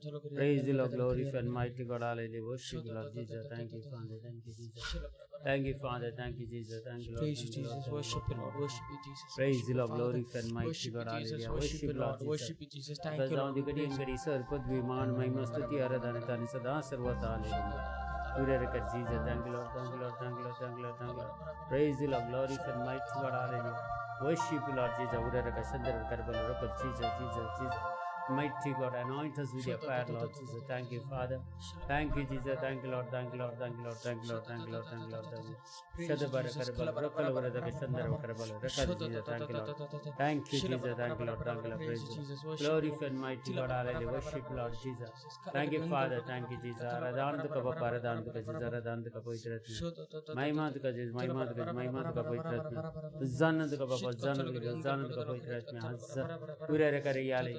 Praise the Lord, glory and mighty God, hallelujah. Worship you, Lord Jesus. Thank you, Father. Thank you, Jesus. Thank you, Father. Thank you, Jesus. Thank you, Lord. Praise you, Thank you, Lord. Jesus. Thank you, Worship Lord. you, Lord. Worship you, Jesus. Praise Worship the you, Lord, Father. glory and mighty Worship you, God, Jesus. hallelujah. Worship Worship you, Lord Lord. Jesus. Worship you, Jesus. Thank you, जावं Lord. ती घडी घडी sir पदवी मान महिमा स्तुती आराधना तानी सदा सर्वता hallelujah. Glory to Jesus. Thank you, Lord. Thank you, Lord. Thank you, Lord. Thank you, Lord. Thank you, Lord. Praise the Lord. Glory and mighty God. Hallelujah. Worship you, Lord Jesus. Jesus, Jesus, Jesus. Mighty God, anoint us with your fire, Lord Jesus. Thank you, Father. Thank you, Jesus. Thank you, Lord. Thank you, Lord. Thank you, Lord. Thank you, Lord. Thank you, Lord. Thank you, Lord. Thank you. Shadabara Karabala, Rakalabara Shandara Karabala, Rakal Jesus. Thank you, Lord. Thank you, Jesus. Thank you, Lord. Thank you, Lord. Praise you. Jesus. Worship Glory you, and mighty God. Hallelujah. Worship Lord Jesus. Thank you, Father. Thank you, Jesus. आराधना का बापा, आराधना का Jesus, आराधना का पवित्र आत्मा. महिमा तुका Jesus, महिमा तुका, महिमा तुका पवित्र आत्मा. जान तुका बापा, जान तुका, जान तुका पवित्र आत्मा. पुऱ्या करे याले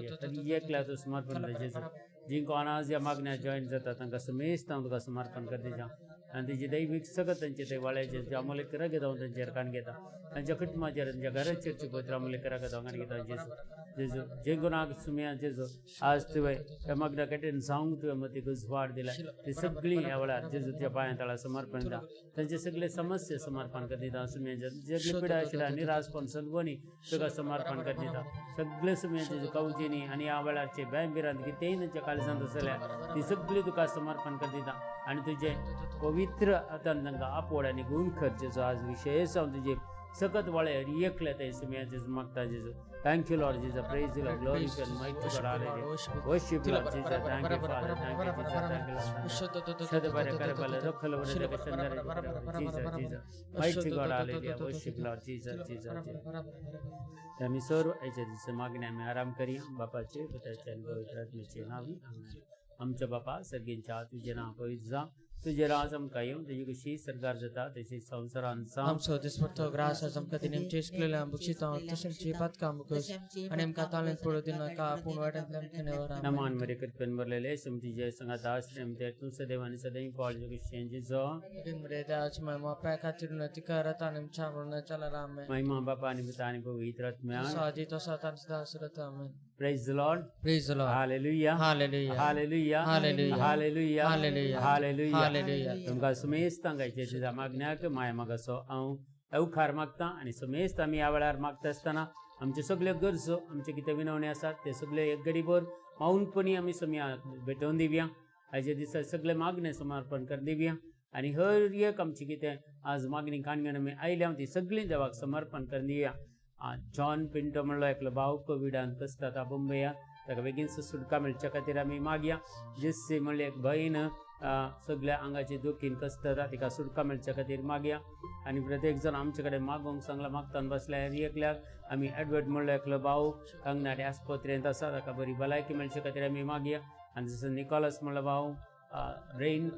एकल्या तूं समर्पण कर जेजू. जिंको अनाज या मागण्या जॉईन जाता तांकां समेस्त हांव तुका समर्पण कर दिता आनी तेजी दैवीक सगळं तांचे ते वाळ्याचेर जे अमूल्य घेता हांव तांचेर कान घेता, तांच्या कुटुंबाचेर, तांच्या घराचेर पवित्र अमूल्य घेता हांव कान घेता जेजू. जेजू जे गुणाक सुमया जेजू आज तुवें ह्या मागण्या कटेन जावंक तुवें मतीक उजवाड दिला ती सगळी ह्या वेळार जेजू तुज्या पांया तळा समर्पण दिता, तांचे सगळे समस्या समर्पण कर दिता सुमया. जगली पिडा आशिल्ल्या निराशपण सलवणी तुका समर्पण कर दिता. सगळे सुमया जेजू कवचीनी आनी ह्या वेळारचे भंय भिरांत कितेंय तांच्या काळजांत आसल्यार ती सगळी तुका समर्पण कर दिता आनी तुजें पवित्र आतां तांकां आपोड आनी गुण कर जेजू. आज विशेष हांव तुजे सकत वळे एकले ते सुमया जेजू मागता जेजू. Thank you, Lord Jesus. Praise the Lord. Glory and mighty God. Hallelujah. Worship Lord Jesus. Thank you, Father. Thank you, Jesus. Thank you, Lord. Shadabara Karabala Rakhalabara Shandara Jesus, Jesus. Mighty God. Hallelujah. Worship Lord Jesus, Jesus, Jesus. आम्ही सर्व आयच्या दिसा मागणे आमी आराम करया. बापाचे, पुताचे आनी पवित्र आत्म्याचे नांवी आमेन. आमच्या बापा सर्गींच्या, तुजें नांव पवित्र जावं, तुजें राज आमकां येवं, तुजी कशी सरकार जाता तशी संवसारांत जावं. आमचो दिसपट्टो ग्रास आज आमकां दिनी आमचे इश्कलेले आमकां शितां तशें आमची पातकां आमकां आनी आमकां ताळेंत पडूं दिनाका, पूण वाटेंतल्यान आमकां नेवर. नमान मरे कृपेन भरलेले, तुझे संगात आश्रय ते तूं सदैव आनी सदैव पावल जेजो. मरे देवाची महिमा खातीर नती करत आनी आमच्या मरणाच्या आमेन. महिमा बापा आनी पुता आनी पवित्र आत्म्या. आदी तसो आतां आनी सदां आसत आमेन. Praise the Lord. Praise the Lord. Hallelujah. Hallelujah. Hallelujah. Hallelujah. Hallelujah. Hallelujah. Hallelujah. Hallelujah. तुमकां समेस्तांक आयचे दिसा मागण्याक माया मागासो हांव येवकार मागता आनी समेस्त आमी ह्या वेळार मागता आसतना आमच्यो सगल्यो गरजो, आमच्यो कितें विनवणी आसात ते सगळे एक गडीभर मौनपणी आमी समया भेटोवन दिवया. आयच्या दिसा सगळे मागणे समर्पण कर दिवया आनी हर एक आमची कितें आज मागणी काणगण आमी आयल्या ती सगळीं देवाक समर्पण कर दिवया. जॉन पिंटो म्हणलो एकलो भाव कोविडान कसता मुंबया, ताका बेगीन सुटका मेळच्या खातीर आमी मागया. जेस्सी म्हणले एक भयण सगळ्या आंगाची दुखीन कसता, तिका सुटका मेळच्या खातीर मागया. आनी प्रत्येक जण आमचे कडेन मागोवंक सांगला मागतान बसल्या एकल्याक आमी एडवर्ड म्हणलो एकलो भाव कंगनाडी आस्पत्रेंत आसा, ताका बरी भलायकी मेळच्या खातीर आमी मागया. आनी जसो निकोलस म्हणलो भाव ब्रेन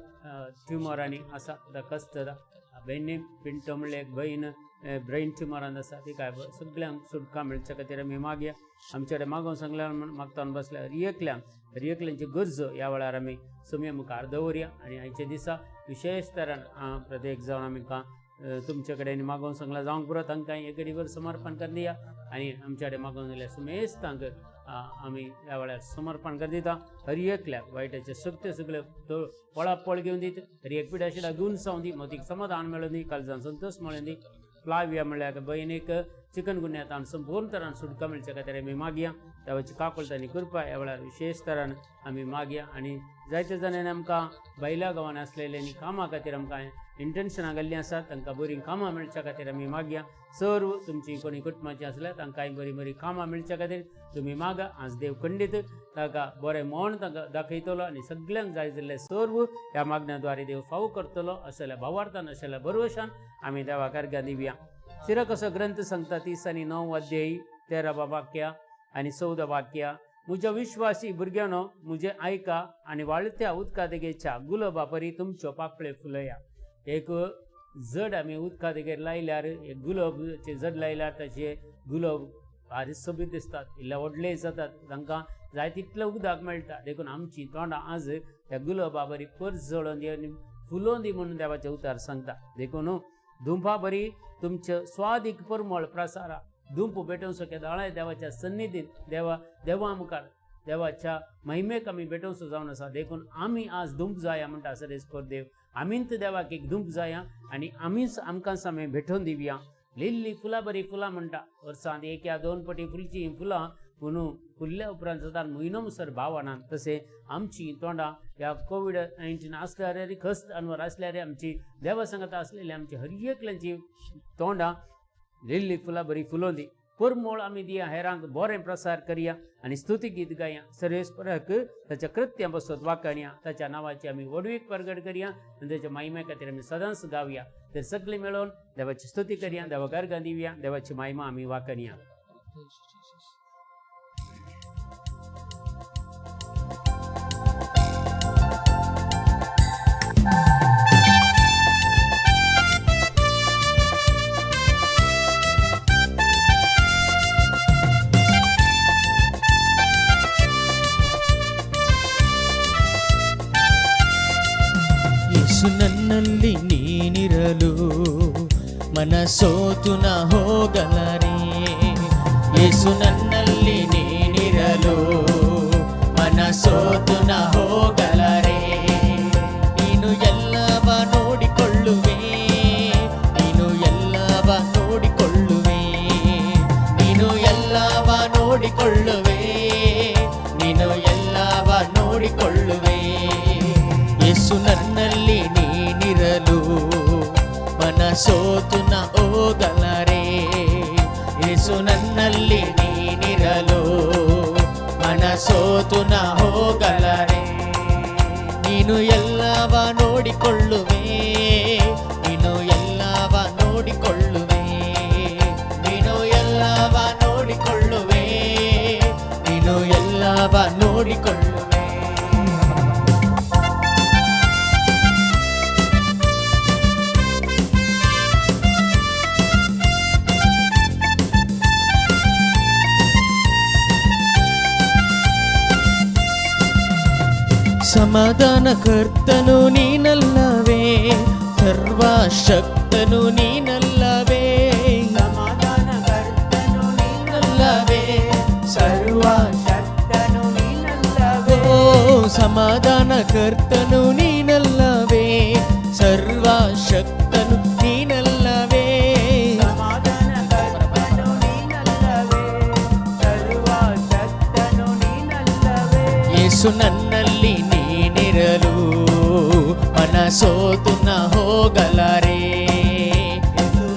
ट्युमरांनी आसा, ताका कसता. बेन्नी पिंटो म्हणले एक भयण ब्रेन ट्युमरान आसा, तिका सगळ्यांक सुटका मेळच्या खातीर आमी मागया. आमचे कडेन मागोवंक सांगल्या मागतान बसल्या एकल्यांक हर एकल्यांची गरजो ह्या वेळार आमी सुमया मुखार दवरया. आनी आयच्या दिसा विशेष तरान प्रत्येक जावन आमकां तुमचे कडेन मागोवंक सांगला जावंक पुरो तांकां एक गडीभर समर्पण कर दिया. आनी आमचे कडेन मागोवंक जाल्यार समेस्तांक आमी ह्या वेळार समर्पण कर दिता. हर एकल्याक वायटाचे सगळे सगळे पळापळ घेवन दीत, हर एक पिड्या आशिल्ल्या गुण जावं दी, मतीक समाधान मेळूं दी, काळजान संतोष मेळूं दी. फ्लाविया म्हणल्यार भयणीक चिकन गुन्यांत संपूर्ण तरान सुटका मेळच्या खातीर आमी मागया. देवाची काकुळट आनी कृपा ह्या वेळार विशेष तरान आमी मागया. आनी जायते जाणांनी आमकां भायल्या गांवांनी आसलेले आनी कामां खातीर आमकां इंटेन्शनां घाल्लीं आसात, तांकां बरीं कामां मेळच्या खातीर आमी मागया. सर्व तुमची कोणी कुटुंबाची आसल्यार तांकांय बरीं बरीं कामां मेळच्या खातीर तुमी मागा. आज देव खंडीत ताका बरें म्हण तांकां दाखयतलो आनी सगल्यांक जाय जाल्लें सर्व ह्या मागण्या द्वारे देव फावो करतलो असल्या भावार्थान असल्या भरवशान आमी देवाक अर्घ्यां दिवया. सिरकसो ग्रंथ सांगता 39 अध्यायी 13 वाक्या आनी 14 वाक्या. म्हज्या विश्वासी भुरग्यांनो म्हजें आयका आनी वाळत्या उदका देगेच्या गुलाबा परी तुमच्यो पाकळे फुलया. एक जड आमी उदका देगेर लायल्यार, एक गुलाबचे जड लायल्यार ताचे गुलाब भारी सोबीत दिसतात, इल्ले व्हडले जातात, तांकां जाय तितलें उदक मेळटा. देखून आमची तोंडां आज त्या गुलाबा बरी परजळोन दी आनी फुलोवन दी म्हणून देवाचें उतार सांगता. देखून धुंपा बरी तुमचे स्वादीक परमळ प्रसारा धुंप पेटोवंक शक्य दाळाय देवाच्या सन्निधीत देवा देवा मुखार देवाच्या महिमेक आमी भेटोवचो जावन आसा. देखून आमी आज दुंप जाया म्हणटा सरेस्पर देव, आमींत देवाक एक दुंप जाया आनी आमीच आमकांच आमी भेटोवन दिवया. लिल्ली फुलां बरी फुलां म्हणटा, वर्सांत एक या दोन पटी फुलची फुलां, पूण फुलल्या उपरांत सदां म्हयनो मुसर भावना. तशें आमची तोंडां ह्या कोवीड-19 आसल्यार खस्त अनवर आसल्यार आमची देवा सांगता आसलेली आमची हर एकल्यांची तोंडां लिल्ली फुलां बरी फुलोवन दी. परमोळ आमी दिया, हेरांक बरें प्रसार करया आनी स्तुती गीत गाया. सर्वेस्पराक ताच्या कृत्यां बसत वाकाणया, ताच्या नांवाची आमी व्हडवीक परगट करया आनी ताच्या महिमे खातीर आमी सदांच गावया. तर सगळीं मेळोवन देवाची स्तुती करया, देवा गर्गां दिवया, देवाची महिमा आमी वाकाणया. ಯೇಸು ನನ್ನಲ್ಲಿ ನೀನಿರಲು ಮನಸೋತು ನ ಹೋಗಲಾರೆ. ಯೇಸು ನನ್ನಲ್ಲಿ ನೀನಿರಲು ಮನಸೋತು ನ ಹೋಗಲಾರೆ. ನೀನು ಎಲ್ಲವ ನೋಡಿಕೊಳ್ಳುವೆ, ನೀನು ಎಲ್ಲವ ನೋಡಿಕೊಳ್ಳುವೆ, ನೀನು ಎಲ್ಲವ ನೋಡಿಕೊಳ್ಳುವೆ, ನೀನು ಎಲ್ಲವ ನೋಡಿಕೊಳ್ಳುವೆ. ಯೇಸು ನನ್ನಲ್ಲಿ ನೀನಿರಲು ಮನಸೋತು ನ ಹೋಗಲಾರೆ. ಯೇಸು ನನ್ನಲ್ಲಿ ನೀನಿರಲು ಮನಸೋತು ನ ಹೋಗಲಾರೆ. ನೀನು ಎಲ್ಲವ ನೋಡಿಕೊಳ್ಳುವೆ, ನೀನು ಎಲ್ಲವ ನೋಡಿಕೊಳ್ಳುವೆ, ನೀನು ಎಲ್ಲವ ನೋಡಿಕೊಳ್ಳುವೆ, ನೀನು ಎಲ್ಲವ ನೋಡಿಕೊಳ್ಳುವೆ. ಸಮಾಧಾನಕರ್ತನು ನೀನಲ್ಲವೇ, ಸರ್ವಶಕ್ತನು ನೀನಲ್ಲವೇ, ಸಮಾಧಾನಕರ್ತನು ನೀನಲ್ಲವೇ, ಸರ್ವಶಕ್ತನು ನೀನಲ್ಲವೇ, ಸಮಾಧಾನಕರ್ತನು ನೀನಲ್ಲವೇ, ಸರ್ವಶಕ್ತನು ನೀನಲ್ಲವೇ, ಸಮಾಧಾನಕರ್ತನು ನೀನಲ್ಲವೇ, ಸರ್ವಶಕ್ತನು ನೀನಲ್ಲವೇ. ಯೇಸು ನನ್ನಲ್ಲಿ ನೀನಿರಲು ಮನಸೋತು ನ ಹೋಗಲಾರೆ.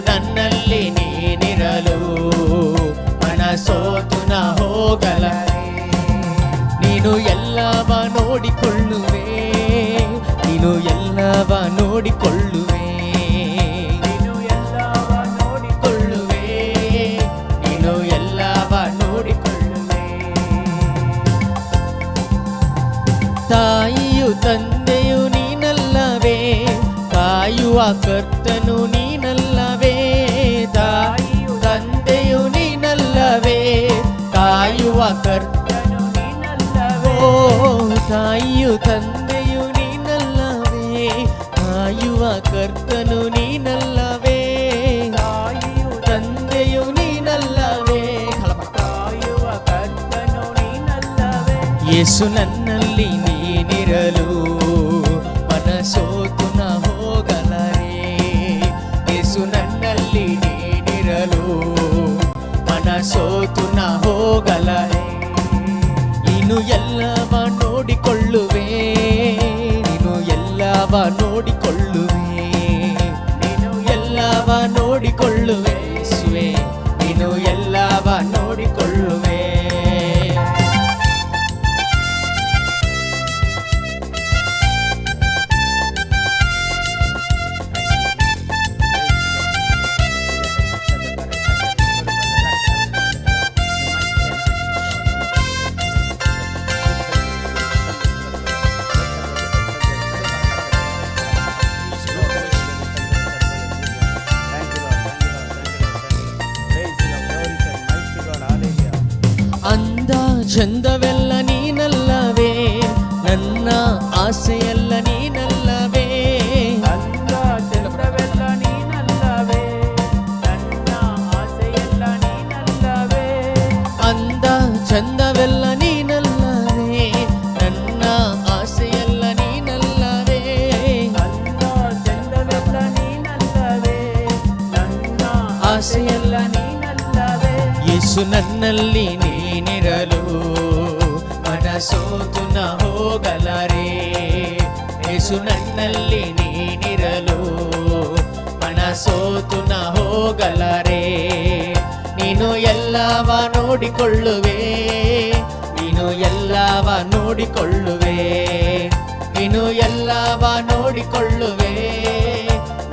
ನನ್ನಲ್ಲಿ ನೀನಿರಲು ಮನಸೋತು ನ ಹೋಗಲಾರೆ. ನೀನು ಎಲ್ಲವ ನೋಡಿಕೊಳ್ಳುವೆ, ನೀನು ಎಲ್ಲವ ನೋಡಿಕೊಳ್ಳುವೆ, ನೀನು ಎಲ್ಲವ ನೋಡಿಕೊಳ್ಳುವೆ, ನೀನು ಎಲ್ಲವ ನೋಡಿಕೊಳ್ಳುವೆ. ತಾಯಿಯು ತಂದೆಯು ನೀನಲ್ಲವೇ, ಕಾಯುವ ಕರ್ತನು ನೀನಲ್ಲವೇ, ತಾಯಿಯು ತಂದೆಯು ನೀನಲ್ಲವೇ, ಕಾಯುವ ಕರ್ತನು ನೀನಲ್ಲವೇ, ತಾಯಿಯು ತಂದೆಯು ನೀನಲ್ಲವೇ, ಕಾಯುವ ಕರ್ತನು ನೀನಲ್ಲವೇ, ತಾಯಿಯು ತಂದೆಯು ನೀನಲ್ಲವೇ, ಕಾಯುವ ಕರ್ತನು ನೀನಲ್ಲವೇ. ಯೇಸು ನನ್ನಲ್ಲಿ ನೀನಿರಲು ಮನಸೋತು ನ ಹೋಗಲಾರೆ. ಯೇಸು ನನ್ನಲ್ಲಿ ನೀನಿರಲು ಮನಸೋತು ನ ಹೋಗಲಾರೆ. ನೀನು ಎಲ್ಲವ ನೋಡಿಕೊಳ್ಳುವೆ, ನೀನು ಎಲ್ಲವ ನೋಡಿಕೊಳ್ಳುವೆ, ನೀನು ಎಲ್ಲವ ನೋಡಿಕೊಳ್ಳುವೆ, ಯೇಸುವೆ ನೀನು ಎಲ್ಲವ ನೋಡಿಕೊಳ್ಳುವೆ. ಅಂದ ಚಂದವೆಲ್ಲ ನೀನಲ್ಲವೇ, ನನ್ನ ಆಸೆಯಲ್ಲ ನೀನಲ್ಲವೇ, ಅಂದ ಚಂದವೆಲ್ಲ ನೀನಲ್ಲವೇ, ನನ್ನ ಆಸೆಯಲ್ಲ ನೀನಲ್ಲವೇ, ಅಂದ ಚಂದವೆಲ್ಲ ನೀನಲ್ಲವೇ, ಬೆಲ್ಲ ನೀನಲ್ಲವೇ. ಯೇಸು ನನ್ನಲ್ಲಿ ನೀನಿರಲು ಮನಸೋತು ನ ಹೋಗಲಾರೆ. ಯೇಸು ನನ್ನಲ್ಲಿ ನೀನಿರಲು ಮನಸೋತು ನ ಹೋಗಲಾರೆ. ನೀನು ಎಲ್ಲವ ನೋಡಿಕೊಳ್ಳುವೆ, ನೀನು ಎಲ್ಲವ ನೋಡಿಕೊಳ್ಳುವೆ, ನೀನು ಎಲ್ಲವ ನೋಡಿಕೊಳ್ಳುವೆ,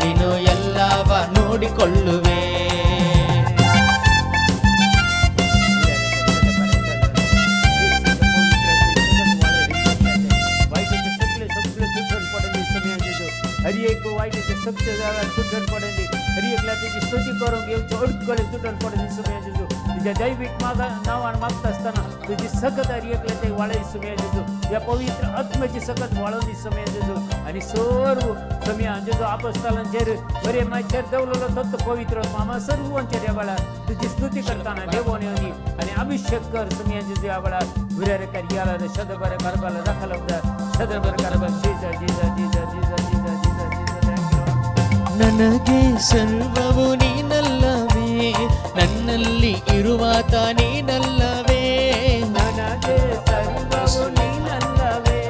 ನೀನು ಎಲ್ಲವ ನೋಡಿಕೊಳ್ಳುವೆ. वायटेचे सगळे सगळे तुटण पडली समय जेजू हर एक वायटेचे सगळे जाग्यार तुटण पडली हर एकल्या तेजी स्तुती करूंक येवचे अडकळे तुटण पडली समय जेजू. तुज्या दैवीक मागा नांवान मागता आसतना तुजी सकत हर एकल्या ते वाळय समय जेजू. ह्या पवित्र आत्म्याची सकत वाळोवनी समय जेजू. आनी सर्व समय जेजू आपस्तालांचेर बरे मातशेर दवरलेलो तत्व पवित्र मामा सर्वांचेर ह्या वेळार तुजी स्तुती करतना देवोन येवनी आनी अभिषेक कर समय जेजू. ह्या वेळार गुऱ्यारे कार्याला शदबरे बरबाला दाखल शदबर कारबार जीजा जीजा जीजा जीजा जीजा जीजा जीजा. Thank you. ನನಗೆ ಸರ್ವವು ನೀನಲ್ಲವೇ, ನನ್ನಲ್ಲಿ ಇರುವಾತ ನೀನಲ್ಲವೇ. ನನಗೆ ಸರ್ವವು ನೀನಲ್ಲವೇ,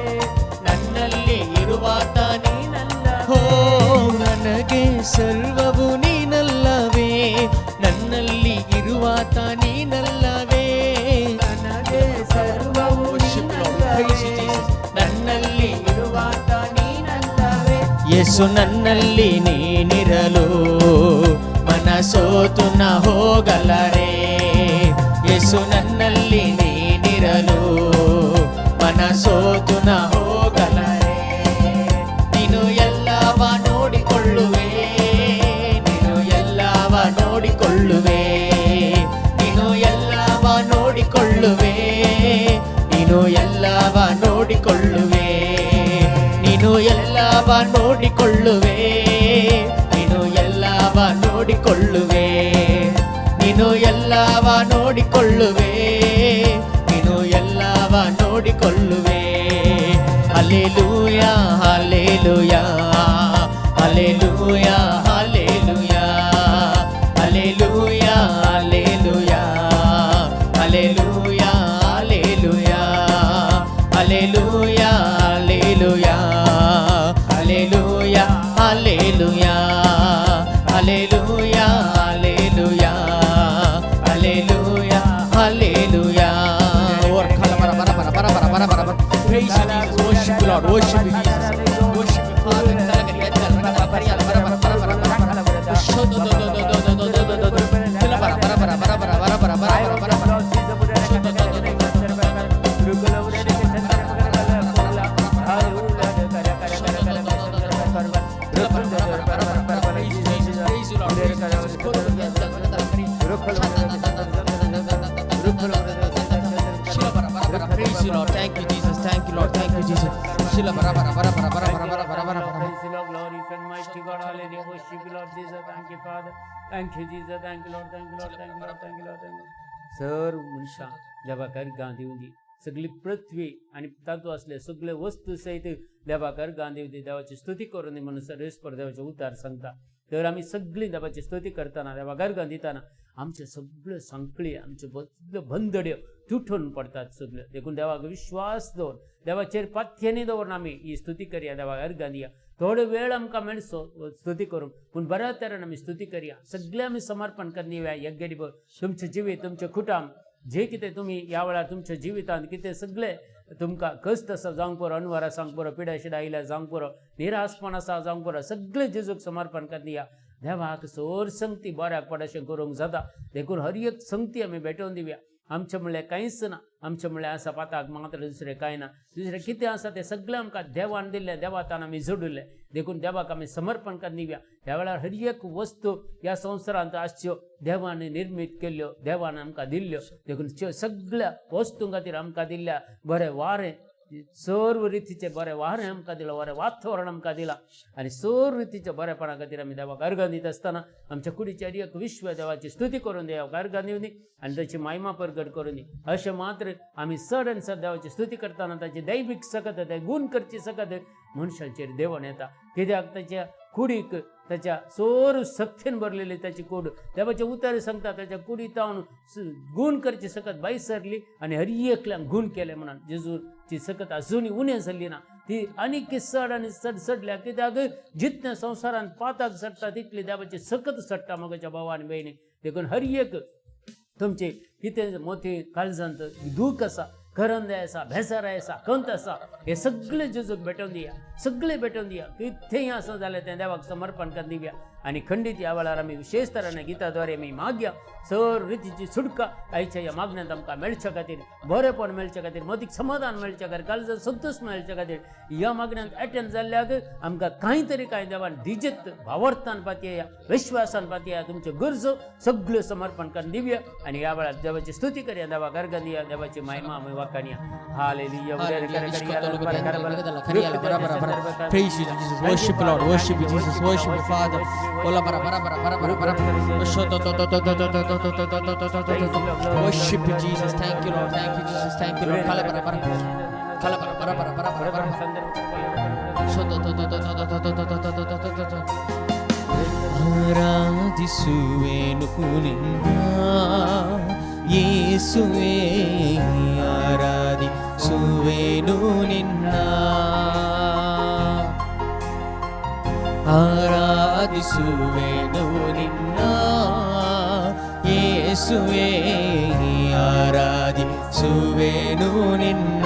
ನನ್ನಲ್ಲಿ ಇರುವಾತ ನೀನಲ್ಲವೇ. ಹೋ, ನನಗೆ ಸರ್ವವು ನೀನಲ್ಲವೇ, ನನ್ನಲ್ಲಿ ಇರುವಾತ ನೀನಲ್ಲವೇ. ನನಗೆ ಸರ್ವವು ನೀನಲ್ಲವೇ, ನನ್ನಲ್ಲಿ ಇರುವಾತ ನೀನಲ್ಲವೇ. ಯೇಸು ನನ್ನಲ್ಲಿ ನೀನಿರಲು ಮನಸೋತು ನ ಹೋಗಲಾರೆ. ಯೇಸು ನನ್ನಲ್ಲಿ ನೀನಿರಲು ಮನಸೋತು ನ ಹೋಗಲಾರೆ. ನೀನು ಎಲ್ಲವ ನೋಡಿಕೊಳ್ಳುವೆ, ನೀನು ಎಲ್ಲವ ನೋಡಿಕೊಳ್ಳುವೆ, ನೀನು ಎಲ್ಲವ ನೋಡಿಕೊಳ್ಳುವೆ, ನೀನು ಎಲ್ಲವ ನೋಡಿಕೊಳ್ಳುವೆ, ನೀನು ಎಲ್ಲವ ನೋಡಿಕೊಳ್ಳುವೆ, ನೀನು ಎಲ್ಲವ ನೋಡಿಕೊಳ್ಳುವೆ, ನೀನು ಎಲ್ಲವ ನೋಡಿಕೊಳ್ಳುವೆ, ನೀನು ಎಲ್ಲವ ನೋಡಿಕೊಳ್ಳುವೆ. Hallelujah, hallelujah, hallelujah, hallelujah, hallelujah, hallelujah, hallelujah, hallelujah, hallelujah, hallelujah, hallelujah, hallelujah, hallelujah, hallelujah, hallelujah, hallelujah. Praise you, Jesus. Worship you, Lord. Worship you, Jesus. Worship you, Father. Praise you, Lord. Praise you, Lord. Thank you, Jesus. Thank you, Lord. Thank you, Jesus. Praise the Lord, glory and mighty God, hallelujah. Worship you, Lord Jesus. Thank you, Father. Thank you, Jesus. Thank you, Lord. Thank you, Lord. Thank you, Lord. Thank you, Lord. Thank you. Sir मनशां देवाक अर्गां दिवंदी सगळी पृथ्वी आनी तातूंत आसले सगळे वस्तू सयत देवाक अर्गां दिवंदी, देवाची स्तुती करून दी म्हणून सर्वेस्पर देवाचें उतार सांगता. तर आमी सगळीं देवाची स्तुती करतना देवाक अर्गां दितना आमचे सगळ्यो सांकळी, आमच्यो सगळ्यो बंदड्यो तुटून पडतात सगळ्यो. देखून देवाक विश्वास दवर, देवाचेर पाथ्यांनी दवरून आमी ही स्तुती करया, देवाक अर्गां दिया. थोडो वेळ आमकां मेळचो स्तुती करूंक, पूण बऱ्या तरेन आमी स्तुती करया. सगळें आमी समर्पण करून दिवया. यज्ञ तुमचें जिवीत, तुमचें कुटुंब, जे कितें तुमी ह्या वेळार तुमच्या जिवितांत कितें सगळें तुमकां कश्ट आसा जावंक पुरो, अनवर आसांक पुरो, पिड्या शिडा आयल्या जावंक पुरो, निरासपण आसा जावंक पुरो, सगळें जेजूक समर्पण करून दिया. देवाक सोर संगती बऱ्याक पड अशें करूंक जाता. देखून हर एक संगती आमी भेटोवन दिवया. आमचें म्हणल्यार कांयच ना, आमचें म्हणल्यार आसा पाताक मात्र, दुसरें कांय ना. दुसरें कितें आसा तें सगळें आमकां देवान दिल्लें, देवातान आमी जोडिल्लें. देखून देवाक आमी समर्पण करून दिवया. ह्या वेळार हर एक वस्तू ह्या संवसारांत आसच्यो देवान निर्मीत केल्ल्यो, देवान आमकां दिल्ल्यो. देखून सगळ्या वस्तूं खातीर आमकां दिल्ल्या बरें वारें, सर्व रितीचें बरें वारें आमकां दिलां, बरें वातावरण आमकां दिलां आनी सर्व रितीच्या बरेपणा खातीर आमी देवाक अर्गां दिता आसतना आमच्या कुडीचे हर एक विश्व देवाची स्तुती करून देवाक अर्गां दिवनी आनी ताची महिमा प्रगट करून दी. अशें मात्र आमी चड आनी चड देवाची स्तुती करतना ताची दैवीक सकत, ते गुण करची सकत मनशाचेर देवण येता. कित्याक ताच्या कुडीक ताच्या सोर शक्तीन भरलेली ताची कूड. देवाचे उतर सांगता ताच्या कुडी तावन गूण करची सकत भायर सरली आनी हर एकल्यान गूण केलें म्हणून जेजूची सकत अजूनय उणें जाल्ली ना, ती आनीक चड आनी चड चडल्या. कित्याक जितलें संवसारान पाताक चडटा तितली देवाची सकत चडटा म्हज्या भावा आनी भयणी. देखून हर एक तुमचे कितें मोती काळजांत दूख आसा, करंदे आसा, भेसार आसा, खंत आसा, हे सगळे जेजूक भेटोवन दिया, सगळे भेटोवन दिया. कितेंय आसा जाल्यार तें देवाक समर्पण करून दिवया. आनी खंडीत ह्या वेळार आमी विशेश तराने गिताद्वारे आमी मागया सर रितीची सुटका आयच्या ह्या मागण्यांत आमकां मेळच्या खातीर, बरेपण मेळच्या खातीर, मतीक समाधान मेळच्या खातीर, काळजाक संतोश मेळच्या खातीर ह्या मागण्यांत एटेंड जाल्ल्याक आमकां कांय तरी कांय देवान दिजेत भावार्थान पातयेया, विश्वासान पातयेया. तुमच्यो गरजो सगळ्यो समर्पण करून दिवया आनी ह्या वेळार देवाची स्तुती करया, देवाक अर्घ दिया, देवाची महिमा आमी वाखाणया. Hallelujah. Praise you, Jesus. Worship you, Lord. Worship you, Jesus. Worship you, Father. Ola bara bara bara bara bara bara. Worship you, Jesus. Thank you, Lord. Thank you, Jesus. Thank you, Lord. Kala bara bara. Kala bara bara bara bara bara bara. ಆರಾಧಿಸುವೆನು ನಿನ್ನ ಯೇಸುವೇ, ಆರಾಧಿಸುವೆನು ನಿನ್ನ, ಆರಾಧಿಸುವೆನು ನಿನ್ನ ಯೇಸುವೇ, ಆರಾಧಿಸುವೆನು ನಿನ್ನ.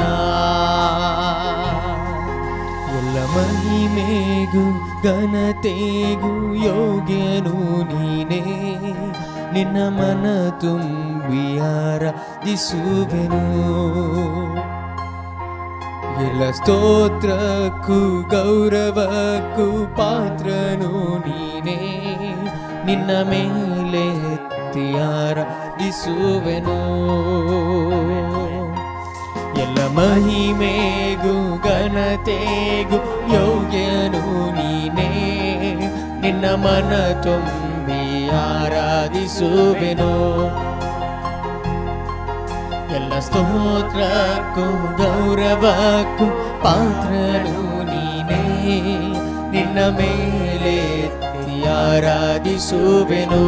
ಎಲ್ಲ ಮಹಿಮೆಗೂ ಘನತೆಗೂ ಯೋಗ್ಯನು ನೀನೇ, ನಿನ್ನ ಮನ ತುಂಬಿ ಆರಾಧಿಸುವೆನು. ಎಲ್ಲ ಸ್ತೋತ್ರಕ್ಕೂ ಗೌರವಕ್ಕೂ ಪಾತ್ರನು ನೀನೇ, ನಿನ್ನ ಮೇಲೆ ಎತ್ತಿ ಆರಾಧಿಸುವೆನು. ಎಲ್ಲ ಮಹಿಮೆಗೂ ಘನತೆಗೂ ಯೋಗ್ಯನು ನೀನೇ, ನಿನ್ನ ಮನ ತುಂಬಿ ಆರಾಧಿಸುವೆನು. ಎಲ್ಲ ಸ್ತೋತ್ರಕ್ಕೂ ಗೌರವಕ್ಕೂ ಪಾತ್ರನು ನೀನೇ, ನಿನ್ನ ಮೇಲೆ ಎತ್ತಿ ಆರಾಧಿಸುವೆನು.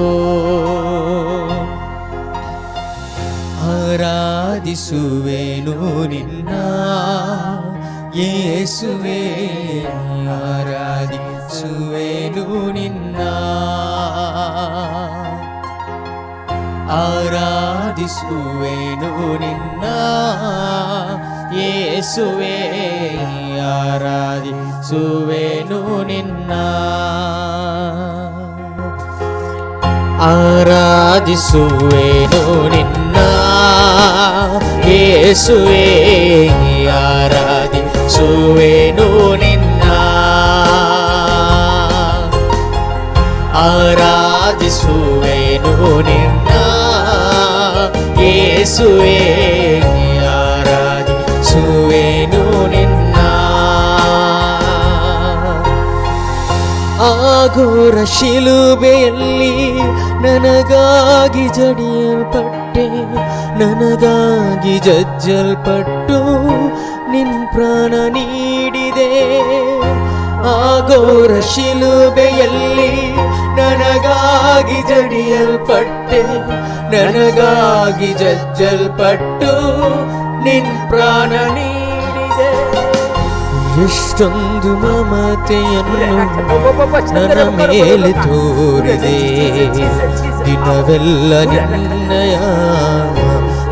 ಆರಾಧಿಸುವೆನು ನಿನ್ನ ಯೇಸುವೇ, ಆರಾಧಿಸುವೆನು ನಿನ್ನ, ಆರಾಧಿಸುವೆನು ನಿನ್ನ ಯೇಸುವೇ, ಆರಾಧಿಸುವೆನು ನಿನ್ನ, ಆರಾಧಿಸುವೆನು ನಿನ್ನ ಯೇಸುವೇ, ಆರಾಧಿಸುವೆನು ನಿನ್ನ, ಆರಾಧಿಸುವೆನು ನಿನ್ನ ಯೇಸುವೇ, ಆರಾಧಿಸುವೆನು ನಿನ್ನ. ಆ ಘೋರ ಶಿಲುಬೆಯಲ್ಲಿ ನನಗಾಗಿ ಜಡಿಯಲ್ಪಟ್ಟೆ, ನನಗಾಗಿ ಜಜ್ಜಲ್ಪಟ್ಟು ನಿನ್ ಪ್ರಾಣ ನೀಡಿದೆ. ಆ ಘೋರ ಶಿಲುಬೆಯಲ್ಲಿ ನನಗಾಗಿ ಜಡಿಯಲ್ಪಟ್ಟೆ, ನನಗಾಗಿ ಜಜ್ಜಲ್ಪಟ್ಟು ನಿನ್ ಪ್ರಾಣ ನೀಡಿದೆ. ಎಷ್ಟೊಂದು ಮಮತೆಯನ್ನು ನನ್ನ ಮೇಲೆ ತೋರಿದೆ, ದಿನವೆಲ್ಲ ನಿನ್ನಯ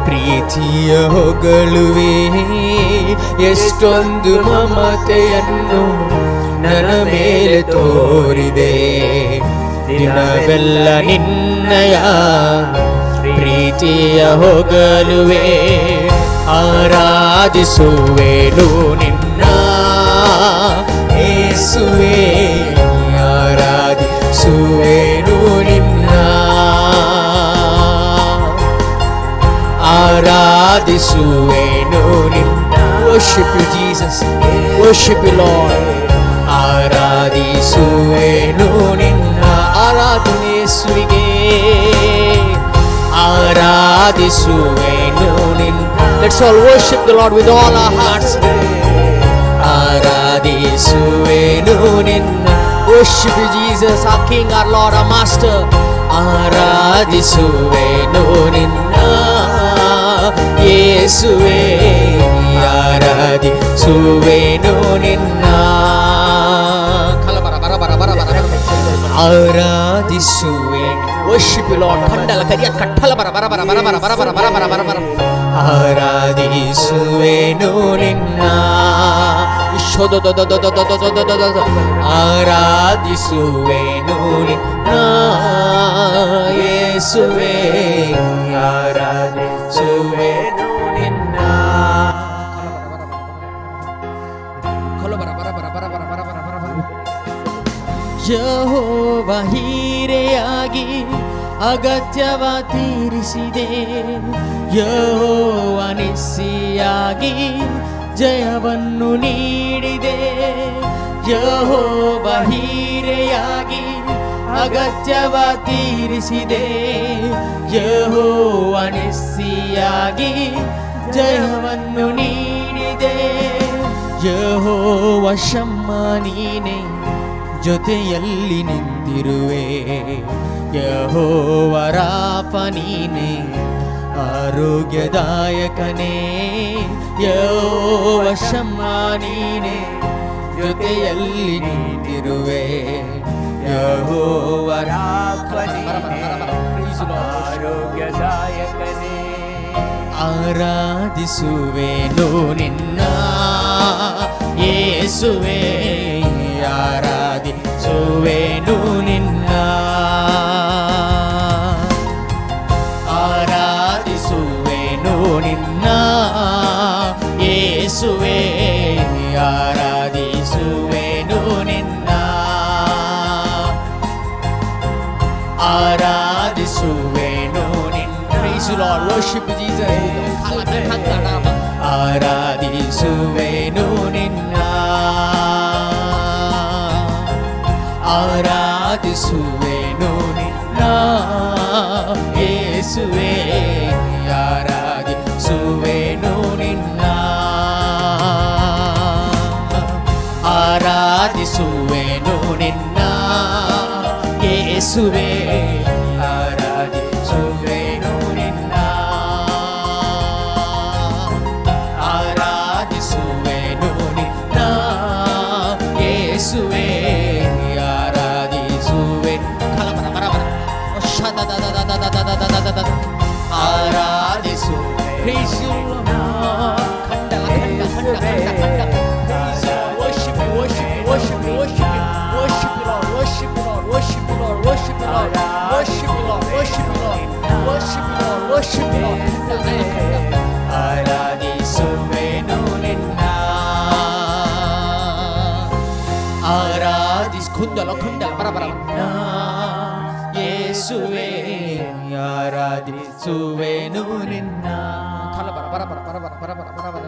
ಪ್ರೀತಿಯ ಹೊಗಳುವೆ. ಎಷ್ಟೊಂದು ಮಮತೆಯನ್ನು ನನ್ನ ಮೇಲೆ ತೋರಿದೆ, ದಿನವೆಲ್ಲ ನಿನ್ನಯ ಪ್ರೀತಿಯ ಹೊಗಳುವೆ. ಆರಾಧಿಸುವೆನು ನಿನ್ನ ಯೇಸುವೇ, ಆರಾಧಿಸುವೆನು ನಿನ್ನ, ಆರಾಧಿಸುವೆನು ನಿನ್ನ. Worship you, Jesus. Worship you, Lord. ಆರಾಧಿಸುವೆನು ನಿನ್ನ, ಆರಾಧನೆ ಯೇಸುವಿಗೆ. ಆರಾಧಿಸುವೆನು ನಿನ್ನ. Let's all worship the Lord with all our hearts. ಆರಾಧಿಸುವೆನು ನಿನ್ನ. Worship you, Jesus, our King, our Lord, our Master. ಆರಾಧಿಸುವೆನು ನಿನ್ನ ಯೇಸುವೆ, ಆರಾಧಿಸುವೆನು ನಿನ್ನ. ಕಲಬರ ಬರ ಬರ ಬರ ಬರ ಆರಾಧಿಸುವೆ. Worship you, Lord. ಖಂಡಲ ಕರಿಯ ಕಟ್ಟಲ ಬರ ಬರ ಬರ ಬರ ಬರ ಬರ ಬರ ಬರ ಬರ ಬರ ಬರ. ಆರಾಧಿಸುವೆನು ನಿನ್ನ. ಶೋದ ಆರಾಧಿಸುವೆನು ನಿನ್ನ ಯೇಸುವೆ, ಆರಾಧಿಸುವೆನು ನಿನ್ನ. ಬರ ಬರ ಬರ ಬರ ಬರ ಬರ ಬರ ಬರ ಬರ. ಯಹೋವ ಹೀರೆಯಾಗಿ ಅಗತ್ಯವ ತೀರಿಸಿದೆ. ಯಹೋವ ನಿಸ್ಸಿಯಾಗಿ ಜಯವನ್ನು ನೀಡಿದೆ. ಯಹೋವ ಹೀರೆಯಾಗಿ ಅಗತ್ಯವ ತೀರಿಸಿದೆ. ಯಹೋವ ನಿಸ್ಸಿಯಾಗಿ ಜಯವನ್ನು ನೀಡಿದೆ. ಯಹೋವ ಶಮ್ಮ ನೀನೆ, ಜೊತೆಯಲ್ಲಿ ನಿಂತಿರುವೆ. ಯಹೋವ ರಾಫ ನೀನೆ, ಆರೋಗ್ಯದಾಯಕನೇ. ಯಹೋವ ಶಮ್ಮ ನೀನೆ, ಜೊತೆಯಲ್ಲಿ ನಿಂತಿರುವೆ. ಯಹೋವ ರಾಫ ಆರೋಗ್ಯದಾಯಕನೇ. ಆರಾಧಿಸುವೆನು ನಿನ್ನ ಯೇಸುವೆ, ಆರಾಧಿಸುವೆನು ನಿನ್ನ. ಆರಾಧಿಸುವೆನು ನಿನ್ನ ಯೇಸುವೆ, ಆರಾಧಿಸುವೆನು ನಿನ್ನ. ಆರಾಧಿಸುವೆನು ನಿನ್ನ. Praise you, Lord. Worship Jesus. ಆರಾಧಿಸುವೆನು ನಿನ್ನ, ಆರಾಧಿಸುವೆನು ನಿನ್ನ ಯೇಸುವೆ, ಆರಾಧಿಸುವೆನು ನಿನ್ನ. ಆರಾಧಿಸುವೆನು ನಿನ್ನ ಯೇಸುವೆ, ಆರಾಧಿಸುವೆನು ನಿನ್ನ. ಆರಾಧಿಸುವೆನು ನಿನ್ನ ಯೇಸುವೆ, ಆರಾಧಿಸುವೆ. ಕಲಬರ ಬರ ಬರ ಶದ ಆರಾಧಿಸುವೆ. Praise you, Lord. ಖಂಡಲ ಖಂಡ ಖಂಡ ಖಂಡ ಖಂಡ. Praise you, worship you, worship you, worship you, worship you, worship you, Lord, worship you, Lord, worship you, Lord, worship you, Lord, worship you, Lord, worship you, Lord, worship you, Lord, worship you, Lord. ಖಂಡ ಖಂಡ ಖಂಡ. ಆರಾಧಿಸುವೆನು ನಿನ್ನ. ಆರಾಧಿಸ್ ಕುಂದಲ ಕುಂದಲ ಬರ ಬರ ಯೇಸುವೆ, ಆರಾಧಿಸುವೆನು ನಿನ್ನ. ಕಲ ಬರ ಬರ ಬರ ಬರ ಬರ ಬರ ಬರ ಬರ ಬರ.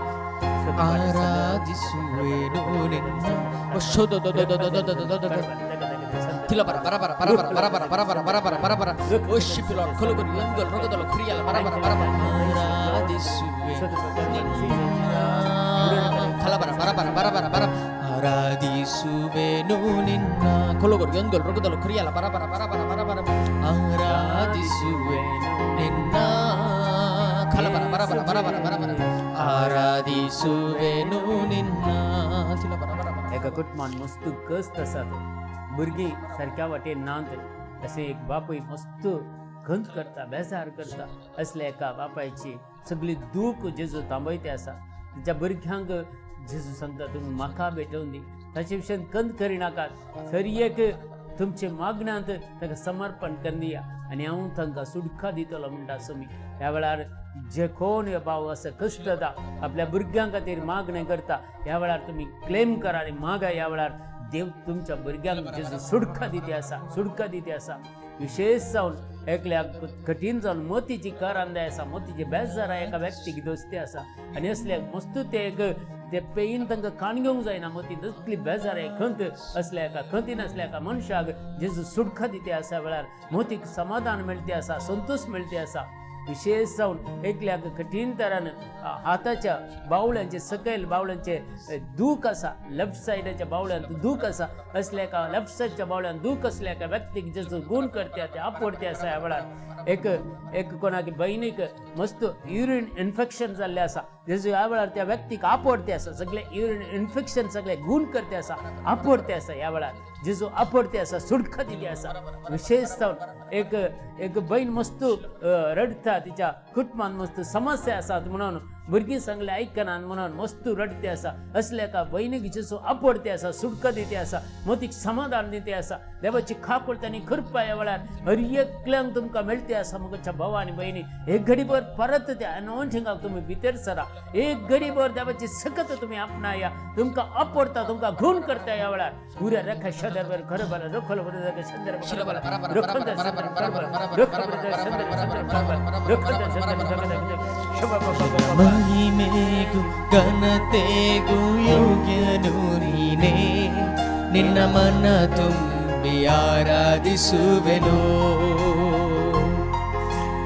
ಆರಾಧಿಸುವೆನು ನಿನ್ನ. ಶೋದ ತಿಲ ಬರ ಬರ ಬರ ಬರ ಬರ ಬರ ಬರ ಬರ ಬರ ಬರ ಬರ ಬರ ಬರ. Worship you, Lord. ಕೊಲುಗರು ಎಂದಲ್ ರೊಗದಲು ಕ್ರಿಯಲ ಬರ ಬರ ಬರ ಬರ. ಆರಾಧಿಸುವೆ ಕಲಬರ ಬರ ಬರ ಬರ ಬರ ಬರ. ಆರಾಧಿಸುವೆನು ನಿನ್ನ. ಕೊಲುಗರು ಎಂದಲ್ ರೊಗದಲು ಕ್ರಿಯಲ ಬರ ಬರ ಬರ ಬರ ಬರ ಬರ. ಆರಾಧಿಸುವೆನು ನಿನ್ನ. ಕಲಬರ ಬರ ಬರ ಬರ ಬರ ಬರ ಬರ. ಆರಾಧಿಸುವೆನು ನಿನ್ನ. ತಿಲ ಬರ ಬರ ಬರ. एका कुटुंबान मस्त कस्त आसात, भुरगीं सारक्या वाटेन नात अशें एक बापूय मस्त खंत करता, बेजार करता. असल्या एका बापायची सगळी दूख जेजू थांबयते आसा. तिच्या भुरग्यांक जेजू सांगता, तुमी म्हाका भेटोवन दी, ताचे विशयान खंत करिनाकात. सर एक तुमचे मागण्यांत ताका समर्पण करून दिया आनी हांव तांकां सुटका दितलो म्हणटा स्वामी. ह्या वेळार जे कोण हे भाव असं कश्ट जाता, आपल्या भुरग्यां खातीर मागणें करता, ह्या वेळार तुमी क्लेम करा आनी मागा. ह्या वेळार देव तुमच्या भुरग्यांक जेजू सुटका दिती आसा, सुटका दिती आसा. विशेष जावन एकल्याक कठीण जावन मोतीची करंदाय आसा, मोतीचे बेजार एका व्यक्तीक दोस्ती आसा आनी असल्याक मस्तू ते एक ते पेयीन तांकां काण घेवंक जायना. मतीन असली बेजार आहे, खंत असल्या एका खंतीन असल्या एका मनशाक जेजू सुटका दिती आसा. वेळार मोतीक समाधान मेळते आसा, संतोष मेळते आसा. विशेष जावन एकल्याक कठीण तरान हाताच्या बावळ्यांचे सकयल बावळ्यांचे दूख आसा, लेफ्ट सायडाच्या बावळ्यांत दूख आसा, असल्या एका लेफ्ट सायडच्या बावळ्यान दूख असल्या एका व्यक्तीक जेजू गुण करते ते आपवडते आसा. ह्या वेळार एक एक कोणाक बहिणीक मस्त युरीन इन्फेक्शन जाल्लें आसा, जेजू ह्या वेळार त्या व्यक्तीक आपवडते आसा, सगळे युरीन इन्फेक्शन सगळे गुण करते आसा, आपवडते आसा. ह्या वेळार जेजू आपवडते आसा, सुटका दिली आसा. विशेष जावन एक एक बहीण मस्त रडटा, तिच्या कुटुंबान मस्त समस्या आसात म्हणून, भुरगीं सांगलें आयकनात म्हणून मस्त रडते आसा, असल्या एका बहिणीक जेजू आपवडते आसा, सुटका दिते आसा, मतीक समाधान दिते आसा. देवाची खाकोळ आनी कृपा ह्या वेळार हर एकल्यांक तुमकां मेळते आसा. म्हज्या भाव आनी भयणी, एक घडीभर परत त्या अनोन्सिंगाक तुमी भितर सरा, एक घडीभर देवाची सकत तुमी आपणाया, तुमकां आपवडता, तुमकां गुण करता. ह्या वेळार उऱ्या रेखा शदर खरं बरं रखल बरं संदर्भ ಮಹಿಮೆಗೂ ಘನತೆಗೂ ಯೋಗ್ಯನು ನೀನೇ, ನಿನ್ನ ಮನ ತುಂಬಿ ಆರಾಧಿಸುವೆನು.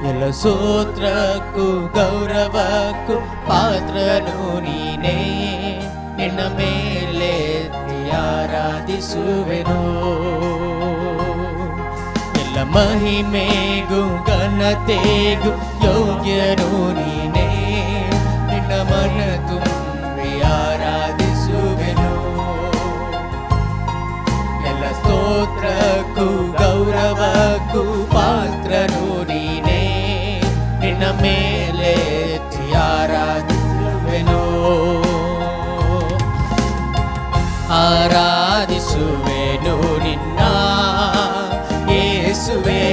ಎಲ್ಲ ಸ್ತೋತ್ರಕ್ಕೂ ಗೌರವಕ್ಕೂ ಪಾತ್ರನು ನೀನೇ, ನಿನ್ನ ಮೇಲೆತ್ತಿ ಆರಾಧಿಸುವೆನು. ಎಲ್ಲ ಮಹಿಮೆಗೂ ಘನತೆಗೂ ಯೋಗ್ಯನು ನೀನೇ, ನಿನ್ನ ಮನ ತುಂಬಿ ಆರಾಧಿಸುವೆನು. ಎಲ್ಲ ಸ್ತೋತ್ರಕ್ಕೂ ಗೌರವಕ್ಕೂ ಪಾತ್ರನು ನೀನೇ, ನಿನ್ನ ಮೇಲೆ ಆರಾಧಿಸುವೆನು. ಆರಾಧಿಸುವೆನು ನಿನ್ನ ಯೇಸುವೆ,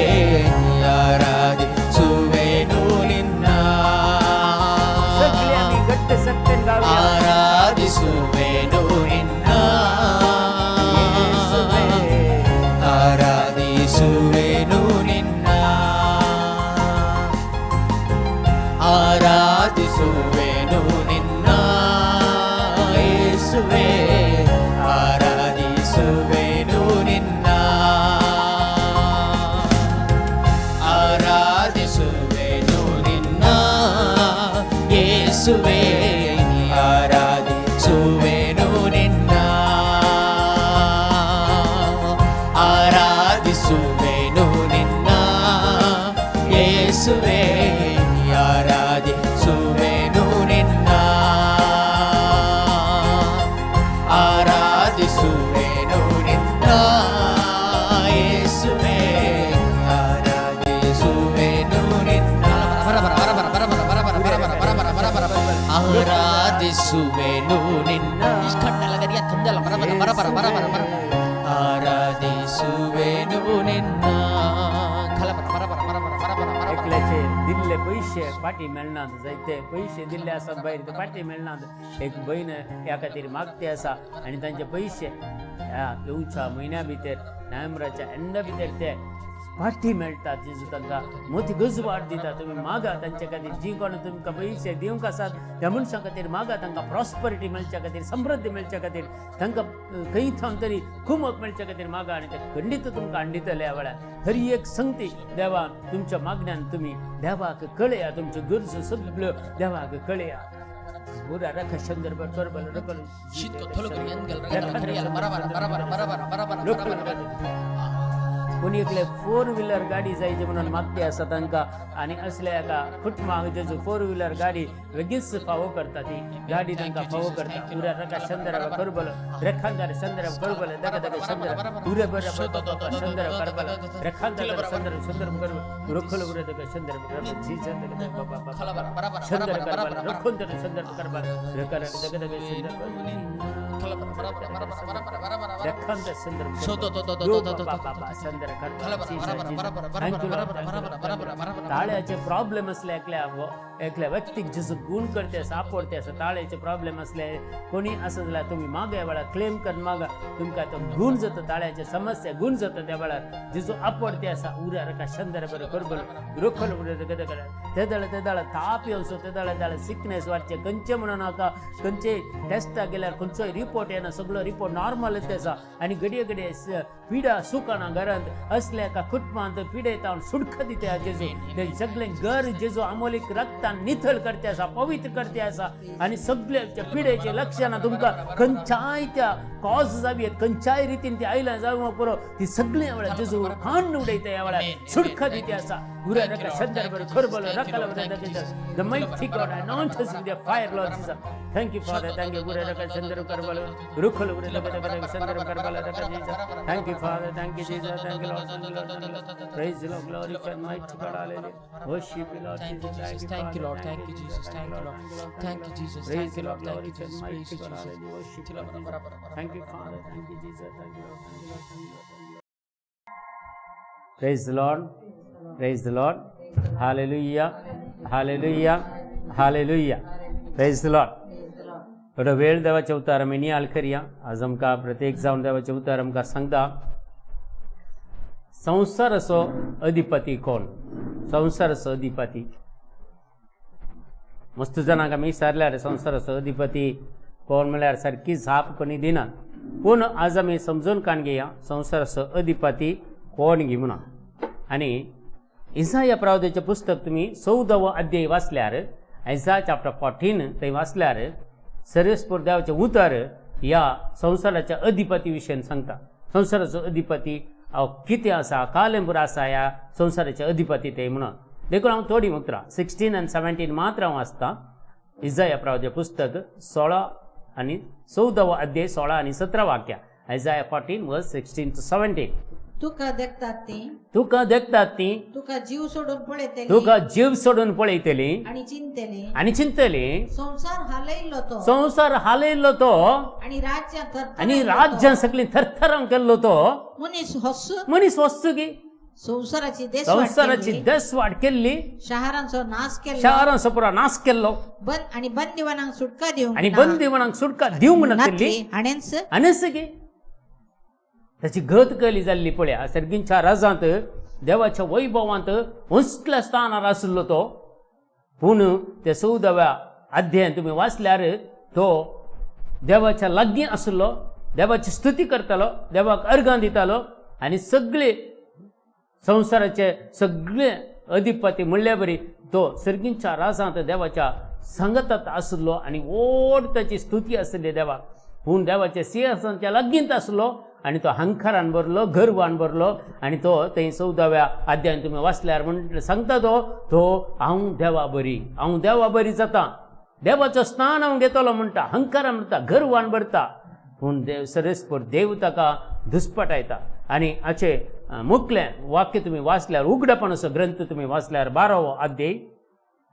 ಆರಾಧಿಸುವೆನು ನಿನ್ನ. सगळे आमी घट्ट सक्तेन गावया. ಆರಾಧಿಸುವೆನು ನಿನ್ನ, ಆರಾಧಿಸುವೆನು ನಿನ್ನ, ಆರಾಧಿಸುವೆನು ನಿನ್ನ ಯೇಸುವೆ, ಆರಾಧಿಸುವೆನು ನಿನ್ನ, ಆರಾಧಿಸುವೆನು ನಿನ್ನ ಯೇಸುವೆ, ಆರಾಧಿಸುವೆನು ನಿನ್ನ, ಆರಾಧಿಸುವೆನು ನಿನ್ನ ಯೇಸುವೆ, ಆರಾಧಿಸುವೆನು ನಿನ್ನ, ಆರಾಧಿಸುವೆನು ನಿನ್ನ ಯೇಸುವೆ, ಆರಾಧಿಸುವೆನು ನಿನ್ನ, ಆರಾಧಿಸುವೆನು ನಿನ್ನ, ಆರಾಧಿಸುವೆನು ನಿನ್ನ. एकल्याचे दिल्ले पयशे फाटी मेळनात, जायते पयशे दिल्ले आसात भायर, ते फाटी मेळनात. एक भयण ह्या खातीर मागते आसा आनी तांचे पयशे ह्या येवच्या म्हयन्या भितर, नोव्हेंबराच्या एंडा भितर ते फाटी मेळटात. जेजू तांकां मोती गजवाट दिता. तुमी मागा तांचे खातीर, जी कोण तुमकां पयशे दिवंक आसात त्या मनशां खातीर मागा, तांकां प्रॉस्परिटी मेळच्या खातीर, समृद्धी मेळच्या खातीर, तांकां खंय थावन तरी कुमक मेळच्या खातीर मागा आनी ते खंडीत तुमकां हाडितले. ह्या वेळार हर एक संगती देवा तुमच्या मागण्यान तुमी देवाक कळया, तुमच्यो गरजो सगळ्यो देवाक कळया. पुरा रख संदर्भ करबल रखल. कोणी एकले फोर व्हिलर गाडी जायची म्हणून मागती आसा तांकां, आनी असल्या एका कुटुंबाक जेजू फोर व्हिलर गाडी बेगीच फावो करता, ती गाडी तांकां फावो करता. उऱ्या रका संदर्भ करबल रेखांदार संदर्भ करबल दगा दगा संदर्भ उरे बरे संदर्भ करबल रेखांदार संदर्भ संदर्भ करबल रुखल उरे दगा संदर्भ करबल जी दगा बाबा संदर्भ करबल रुखंदर संदर्भ करबल रेखा दगा दगा संदर्भ रेखांदार संदर्भ संदर्भ. ताळ्याचे प्रॉब्लेम असले एकल्या एकल्या व्यक्तीक जेजू गुण करते आसा, आपवडते आसा. ताळ्याचे प्रॉब्लेम असले कोणी आसा जाल्यार तुमी मागा, वेळार क्लेम करून मागा, तुमकां तो गुण जाता, ताळ्याचे समस्या गुण जाता. त्या वेळार जेजू आपवडते आसा. उऱ्या रका शंदर बरं करबल रोखल उरे तेदळ तेदळ ताप येवचो, तेदळ तेदळ सिकनेस वाडचे, खंयचे म्हणून नाका, खंयचे टेस्टाक गेल्यार खंयचोय रिपोर्ट रिपोर्ट येना, सगळो रिपोर्ट नॉर्मल आसा आनी घडये घडये पिडा सुकना घरांत असल्या एका कुटुंबांत पिडेता सुडख दिता जेजू. ते सगळें घर जेजू आमोलीक रक्तान निथळ करते आसा, पवित्र करते आसा आनी सगळे पिडेचे लक्षणां तुमकां खंयच्याय त्या कॉज जावं खंयच्याय रितीन ती आयल्या जावं पुरो ती सगळीं वेळार जेजू खांड उडयता ह्या वेळार सुडख दिते आसा. उरा रका शंदर बर खरबलो रकाला बर. The mighty God anoint us with your fire, Lord Jesus. Thank you, Father. Thank you. Ura raka shandar karbalo rukhalo ura raka raka shandar karbalo raka Jesus. Thank you, Father. Thank you, Jesus. Thank you, Lord. Thank you, Lord. Thank you, Lord. Praise the Lord. Glorify mighty God. Hallelujah. Worship you, Lord. Thank you, Jesus. Thank you, Lord. Thank you, Jesus. Thank you, Lord. Thank you, Jesus. Praise Thank the you, Lord. Lord. Thank you, Glorify Jesus. mighty Praise you, God. Jesus. Hallelujah. Worship you, Lord Jesus. Thank you, Father. Thank you, Jesus. Thank you, Lord. Thank you, Lord. Thank you, Lord. Thank you, Lord. Praise the Lord. Praise the Lord. Hallelujah. Hallelujah. Hallelujah. Praise the Lord. थोडो वेळ देवाचे उतार आमी नियाळ करया. आज आमकां प्रत्येक जावन देवाचे उतार आमकां सांगता संवसाराचो अधिपती कोण. संवसाराचो अधिपती मस्त जाणांक आमी विचारल्यार संवसाराचो अधिपती कोण म्हळ्यार सारकी जाप कोणी दिना. पूण आज आमी समजून काण घेया संवसाराचो अधिपती कोण घे म्हणून. आनी इसाया प्रवादाचें पुस्तक तुमी 14वो अध्याय वाचल्यार, आयजा चॅप्टर 14 थंय वाचल्यार सर्वेस्पर देवाचें उतर ह्या संवसाराच्या अधिपती विशयन सांगता. संवसाराचो अधिपती हांव कितें आसा, कालेंबूर आसा ह्या संवसाराचे अधिपती ते म्हणून. देखून हांव थोडीं उतरां 16 आनी 17 मात्र हांव वाचतां. इजाया प्रवादाचें पुस्तक 16 आनी 14वो अध्याय 16 आनी 17 वाक्या. आयजाया 14 वर्स 16 to 17. तुका देखतात ती, तुका देखतात ती, तुका जीव सोडून पळयतली, तुका जीव सोडून पळयतली आनी चिंतली, आनी चिंतली, संवसार हालयल्लो तो, संवसार हालयल्लो तो, आनी राज्यां थरथरायल्लो आनी तो. राज्यां सगळीं थरथरां केल्लो तो, मनीस हस मनीस वस्तू की संवसाराची देसवाट संवसाराची केल्ली, दसवाट केल्ली, शहरांचो नाश केल्लो, शारांचो पुरो नाश केल्लो बंद आनी बंदिवानांक सुटका दिवंक आनी ना. बंदिवानांक सुटका दिवंक नातिल्ली नातली हाणेंच आनीच की ताची गत कली जाल्ली पळया. सर्गींच्या राजांत देवाच्या वैभवांत उंचल्या स्थानार आशिल्लो तो. पूण ते 14व्या अध्यायान तुमी वाचल्यार तो देवाच्या लागीं आशिल्लो, देवाची स्तुती करतालो, देवाक अर्गां दितालो आनी सगळे संवसाराचे सगळे अधिपती म्हणल्या बरी तो सर्गींच्या राजांत देवाच्या सांगतात आशिल्लो आनी व्हड ताची स्तुती आशिल्ली देवाक. पूण देवाच्या सिंहासनाच्या लागींत आसलो आनी तो हंकारान भरलो, गर्वान भरलो आनी तो थंय 14व्या अध्यायान तुमी वाचल्यार म्हण सांगता तो तो हांव देवा बरी, हांव देवा बरी जाता, देवाचो स्थान हांव घेतलो म्हणटा, हंकारान म्हणटा, गर्वान भरता. पूण देव सरेस्पर देव ताका दुस्पटायता. आनी हाचे मुखलें वाक्य तुमी वाचल्यार उगडापणाचो ग्रंथ तुमी वाचल्यार 12वो अध्याय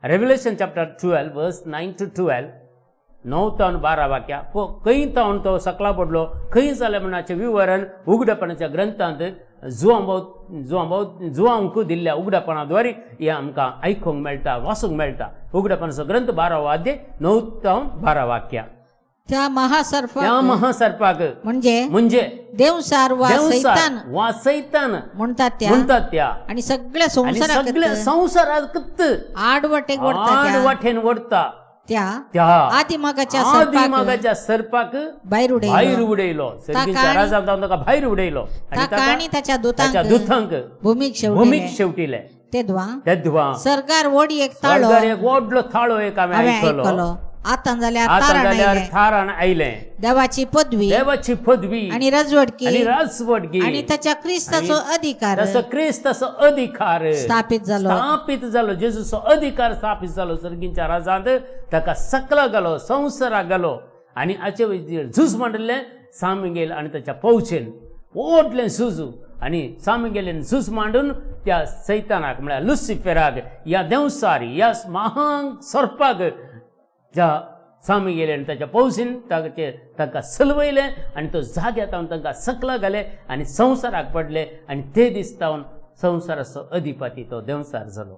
रेवलेशन चॅप्टर 12 वर्स 9 to 12, 9 तावन 12 वाक्या खंय तावन तो सकला पडलो, खंय जालें म्हणपाचें विवरण उगडापणाच्या ग्रंथांत जुआंवक दिल्ल्या उगडापणा द्वारे हें आमकां आयकूंक मेळटा, वाचूंक मेळटा. उगडापणाचो ग्रंथ 12वो अध्याय 9 तावन 12 वाक्या. त्या महासर्पाक, त्या महासर्पाक म्हणजे म्हणजे देवसार वा सैतान वा सैतान म्हणतात त्या, म्हणतात त्या, आणि सगळ्या आनी संवसाराक सगळ्या संवसाराक आडवटेक ओडता आड त्या, वाटेन ओडता त्या त्या आदिमागाच्या सर्पाक आदिमागाच्या सर्पाक भायर उडयलो, भायर उडयलो. सर्गीच्या राजान ताका भायर उडयलो आनी ताका आनी ताच्या ताच्या दुतांक दुतांक भूमीक भूमीक शेवटिले. शेवटिले. तेद्वा तेद्वा सरकार व्हड एक ताळो स्वर्गार एक व्हडलो थाळो एक हांवें हांवें आयकलो. आयकलो. आतां जाल्यार आतां तारण जाल्यार आयलें, थारान आयलें, देवाची पदवी देवाची पदवी आनी रजवटकी आनी राजवटकी आनी ताच्या क्रिस्ताचो अधिकार तसो क्रिस्ताचो अधिकार स्थापित जालो. स्थापित जालो. जेजूचो अधिकार स्थापित जालो सर्गींच्या राजांत. ताका सकला घालो, संवसाराक घालो आनी हाचे वयर झूज मांडिल्लें सामिगेल आनी ताच्या पवचेन व्हडलें झूज आनी सामिगेलेन झूज मांडून त्या सैतानाक म्हळ्यार लुसिफेराक, ह्या देंवसार, ह्या महान सर्पाक ज्या सामिगेले आनी ताच्या पवसीन ताचे ताका सलवयलें आनी तो जाग्या तावन तांकां सकला घाले आनी संवसाराक पडले आनी ते दीस तावन संवसाराचो अधिपती तो देंवसार जालो.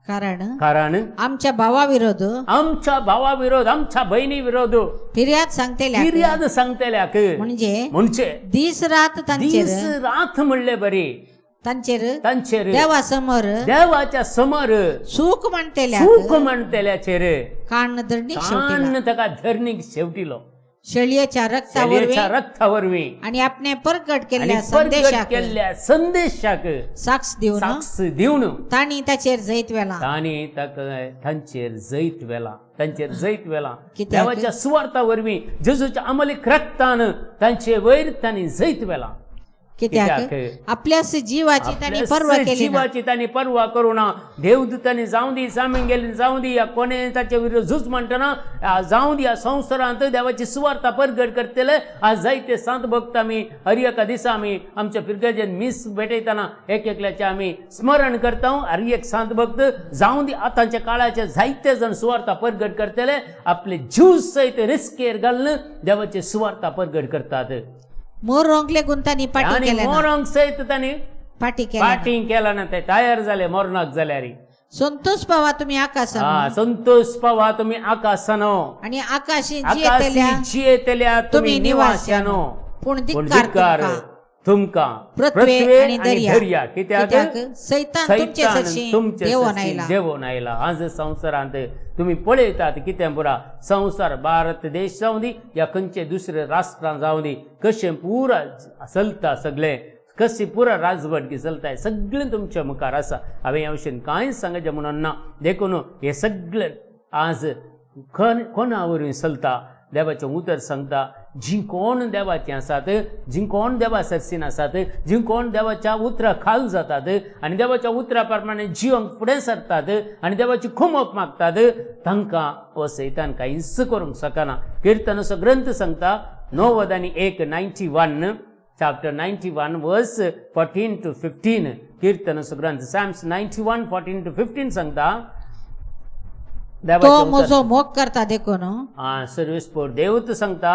कारण कारण आमच्या भावा विरोध, आमच्या भावा विरोध, आमच्या बहिणी विरोध फिर्याद सांगतेल्या, फिर्याद सांगतल्याक म्हणजे म्हणजे दीस रात तांचेर, दीस रात म्हणले बरी तांचेर तांचेर देवा समोर देवाच्या समोर सुख म्हणतेल्या सूख म्हणटल्याचेर कान धरणीक शेवटिला. कान ताका धरणीक शेवटिलो. शेळयेच्या रक्ता शेळयेच्या वरवीं रक्ता वरवीं आनी आपणे परगट आनी केल्ल्या परगट संदेशाक केल्ल्या संदेशाक साक्ष दिवन साक्ष दिवन तांणी ताचेर जैत व्हेला. तांणी ताका तांचेर जैत व्हेला, तांचेर जैत व्हेला. कित्याक? देवाच्या सुवार्था वरवीं जेजूच्या अमलीक रक्तान तांचे वयर तांणी जैत व्हेला. कित्याक? कित्याक? आपल्याच जिवाची तांणी आपल्या पर्वा केली ना. जिवाची तांणी पर्वा करू ना. देवदूतांनी जावं दी, सामिंगेलीन जावं दी, या कोणे ताचे विरुद्ध झूज म्हणटना जावं दी, ह्या संवसारांत देवाची सुवार्ता परगट करतले आज जायते सांत भक्त आमी हर एका दिसा आमी आमच्या फिरगजेन मीस भेटयतना एक एकल्याचें आमी स्मरण करता. हर एक सांत भक्त जावं दी, आतांच्या काळाचे जायते जाण सुवार्ता परगट करतले, आपले जीव सयत रिस्केर घालून देवाची सुवार्ता परगट करतात. मोरोंक लेगून तांणी पाटी आनी केले ना. मोरोंक सयत तांणी पाटी केले ना. पाटींग केला ना, ते तयार जाले मरणाक जाल्यार. संतोष पावा तुमी आकाशान संतोष पावा तुमी आकाशानो आनी आकाशी आकाशी जियेतल्या जियेतल्या तुमी तुमी निवास्यानो, पूण पूण धिक्कार धिक्कार तुमकां तुमकां पृथ्वे आनी दर्या. दर्या. कित्याक? कित्याक सैतान तुमचे सरशीं तुमचे देंवोन सरशीं आयला. देंवोन आयला. आज संवसारांत तुमी पळयतात कितें पुरा संवसार, भारत देश जावं दी या खंयचे दुसरे राष्ट्रां जावं दी, कशें पुरा चलता सगळें, कशी पुरा राजवटकी चलता, सगळें तुमच्या मुखार आसा. हांवें ह्या विशयान कांय सांगचें म्हणून ना. देखून हें सगळें आज कोणा वरवीं चलता? देवाचें उतर सांगता, जीं कोण देवाचीं आसात, जीं कोण देवा सरसीन आसात, जीं कोण देवाच्या उतरा खाल जातात आनी देवाच्या उतरा प्रमाणे जिवंक फुडें सरतात आनी देवाची खुमप मागतात, तांकां हो सैतान कांयच करूंक शकना. किर्तनाचो ग्रंथ सांगता 91, 91, chapter 91 verse 14 to 15. कीर्तनाचो ग्रंथ Psalms 91 14 to 15 सांगता, तो देवाचें उतर म्हजो मोग करता देखून सर्वेस्पोर देवत सांगता,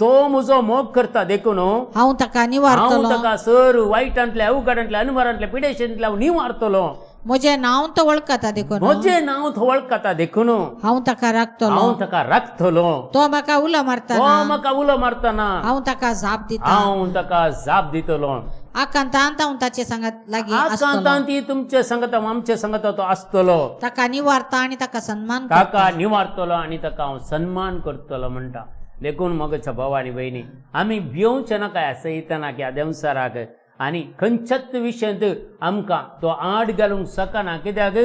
तो म्हजो मोग करता देखून हांव ताका हांव निवारतलो, ताका सर वायटांतल्या, अवघडांतल्या, अनवरांतल्या, पिडेशांतल्या हांव निवारतलो. म्हजें नांव तो वळखता देखून म्हजें नांव तो वळखता देखून हांव ताका राखतलो, हांव ताका राखतलो. तो म्हाका उलो तो मारतना म्हाका उलो मारतना हांव ताका जाप दिता. हांव ताका जाप दितलो. आकांतांत हांव ताचे सांगात लागीं आसतलो, आकांतांत ती तुमचे सांगता, आमचे सांगता तो आसतलो. ताका निवारता आनी ताका सन्मान ताका करता. निवारतलो आनी ताका हांव सन्मान करतलो म्हणटा. देखून म्हज्या भाव आनी भयणी, आमी भियोवचें नाका ह्या सैतानाक, ह्या देंवचाराक, आनी खंयच्याच विशयांत आमकां तो आड घालूंक शकना. कित्याक?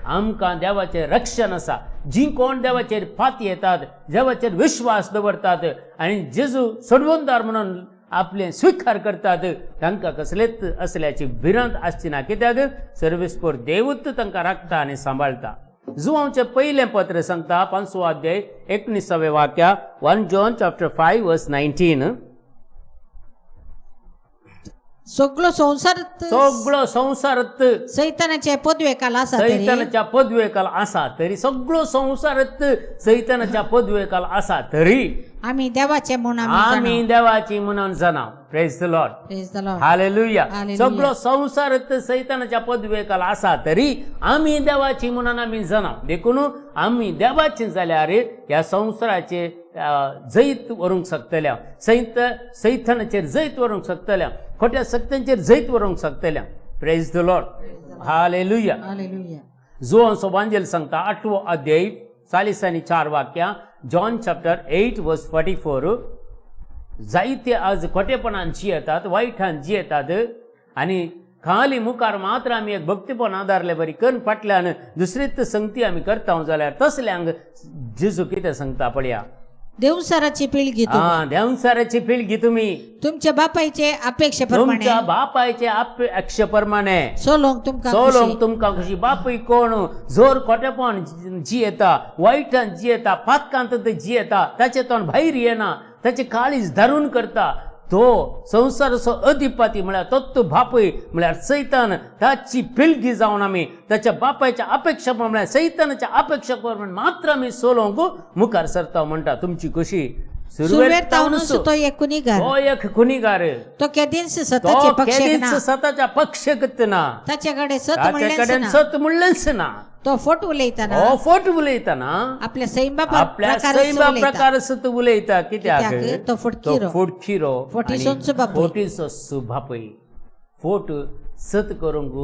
आमकां देवाचें रक्षण आसा. जीं कोण देवाचेर फाती येतात, देवाचेर विश्वास दवरतात आनी जेजू सोडवणदार म्हणून आपले स्विकार करतात, तांकां कसलेच असल्याची भिरांत आसची ना. कित्याक? सर्वेस्पोर देवूच तांकां राखता आनी सांबाळटा. जुवांचें पयलें पत्र सांगता 5वो अध्याय 19वें वाक्य, 1 John chapter 5 verse 19. सगळो संवसार सगळो संवसार सैतानाच्या पदवेकाल आसा तरी सैतानाच्या पदवेकाल आसा तरी, सगळो संवसार सैतानाच्या पदवेकाल आसा तरी आमी देवाचे म्हूण आमी देवाची म्हणून जाणा. Praise the Lord, praise the Lord, hallelujah. Hallelujah. सगळो संवसार सैतानाच्या पदवेकाल आसा तरी आमी देवाची म्हणून आमी जाणा. देखून आमी देवाची जाल्यार ह्या संवसाराचे जैत व्हरूंक शकतल्या, सैतानाचेर जैत व्हरूंक शकतल्या, खोट्या शक्त्यांचेर जैत व्हरूंक शकतल्या. Praise the Lord, hallelujah. Hallelujah. जुवांचो वांजेल सांगता 8वो अध्याय 44 वाक्या, जॉन चॅप्टर 8 वर्स 44. जायते आज खोटेपणान जियेतात, वायटान जियेतात आनी खाली मुखार मात्र आमी एक भक्तीपण आदारले बरी करून फाटल्यान दुसरीच संगती आमी करता जाल्यार तसल्यांक जेजू कितें सांगता पळया. देवसाराची पिळगी, देवसाराची पिळगी तुमी तुमच्या बापायचे अपेक्षे प्रमाणे, तुमच्या बापायचे अपेक्षे प्रमाणे सोलोंक तुमकां, सोलोंक तुमकां खुशी. बापूय कोण? जोर खोटेपण जियेता, वायटान जियेता, पातकांत जियेता, ताचें तोंड भायर येना, ताचें काळीज धरून करता, तो संवसाराचो अधिपती म्हळ्यार तत्व बापूय म्हळ्यार सैतान, ताची पिळगी जावन आमी ताच्या बापायच्या अपेक्षा म्हळ्यार सैतानाच्या अपेक्षा प्रमाणे मात्र आमी सोलोंक मुखार सरता म्हणटा. तुमची खुशी सुरवेर तावनूच तो एक गुन्हेगार, तो एक गुन्हेगार, तो केदींच सताचे पक्षेक ना, सताच्या पक्षेक ना, ताचे कडेन सत म्हणलेंच ना, सत म्हणलेंच ना, तो फोट उलयतना, हो फोट उलयतना आपल्या सैमा आपल्या सैमा प्रकार सत उलयता. कित्याक? तो फोटकिरो, फोटकिरो, फोटीचो बापूय. फोट सत करूंक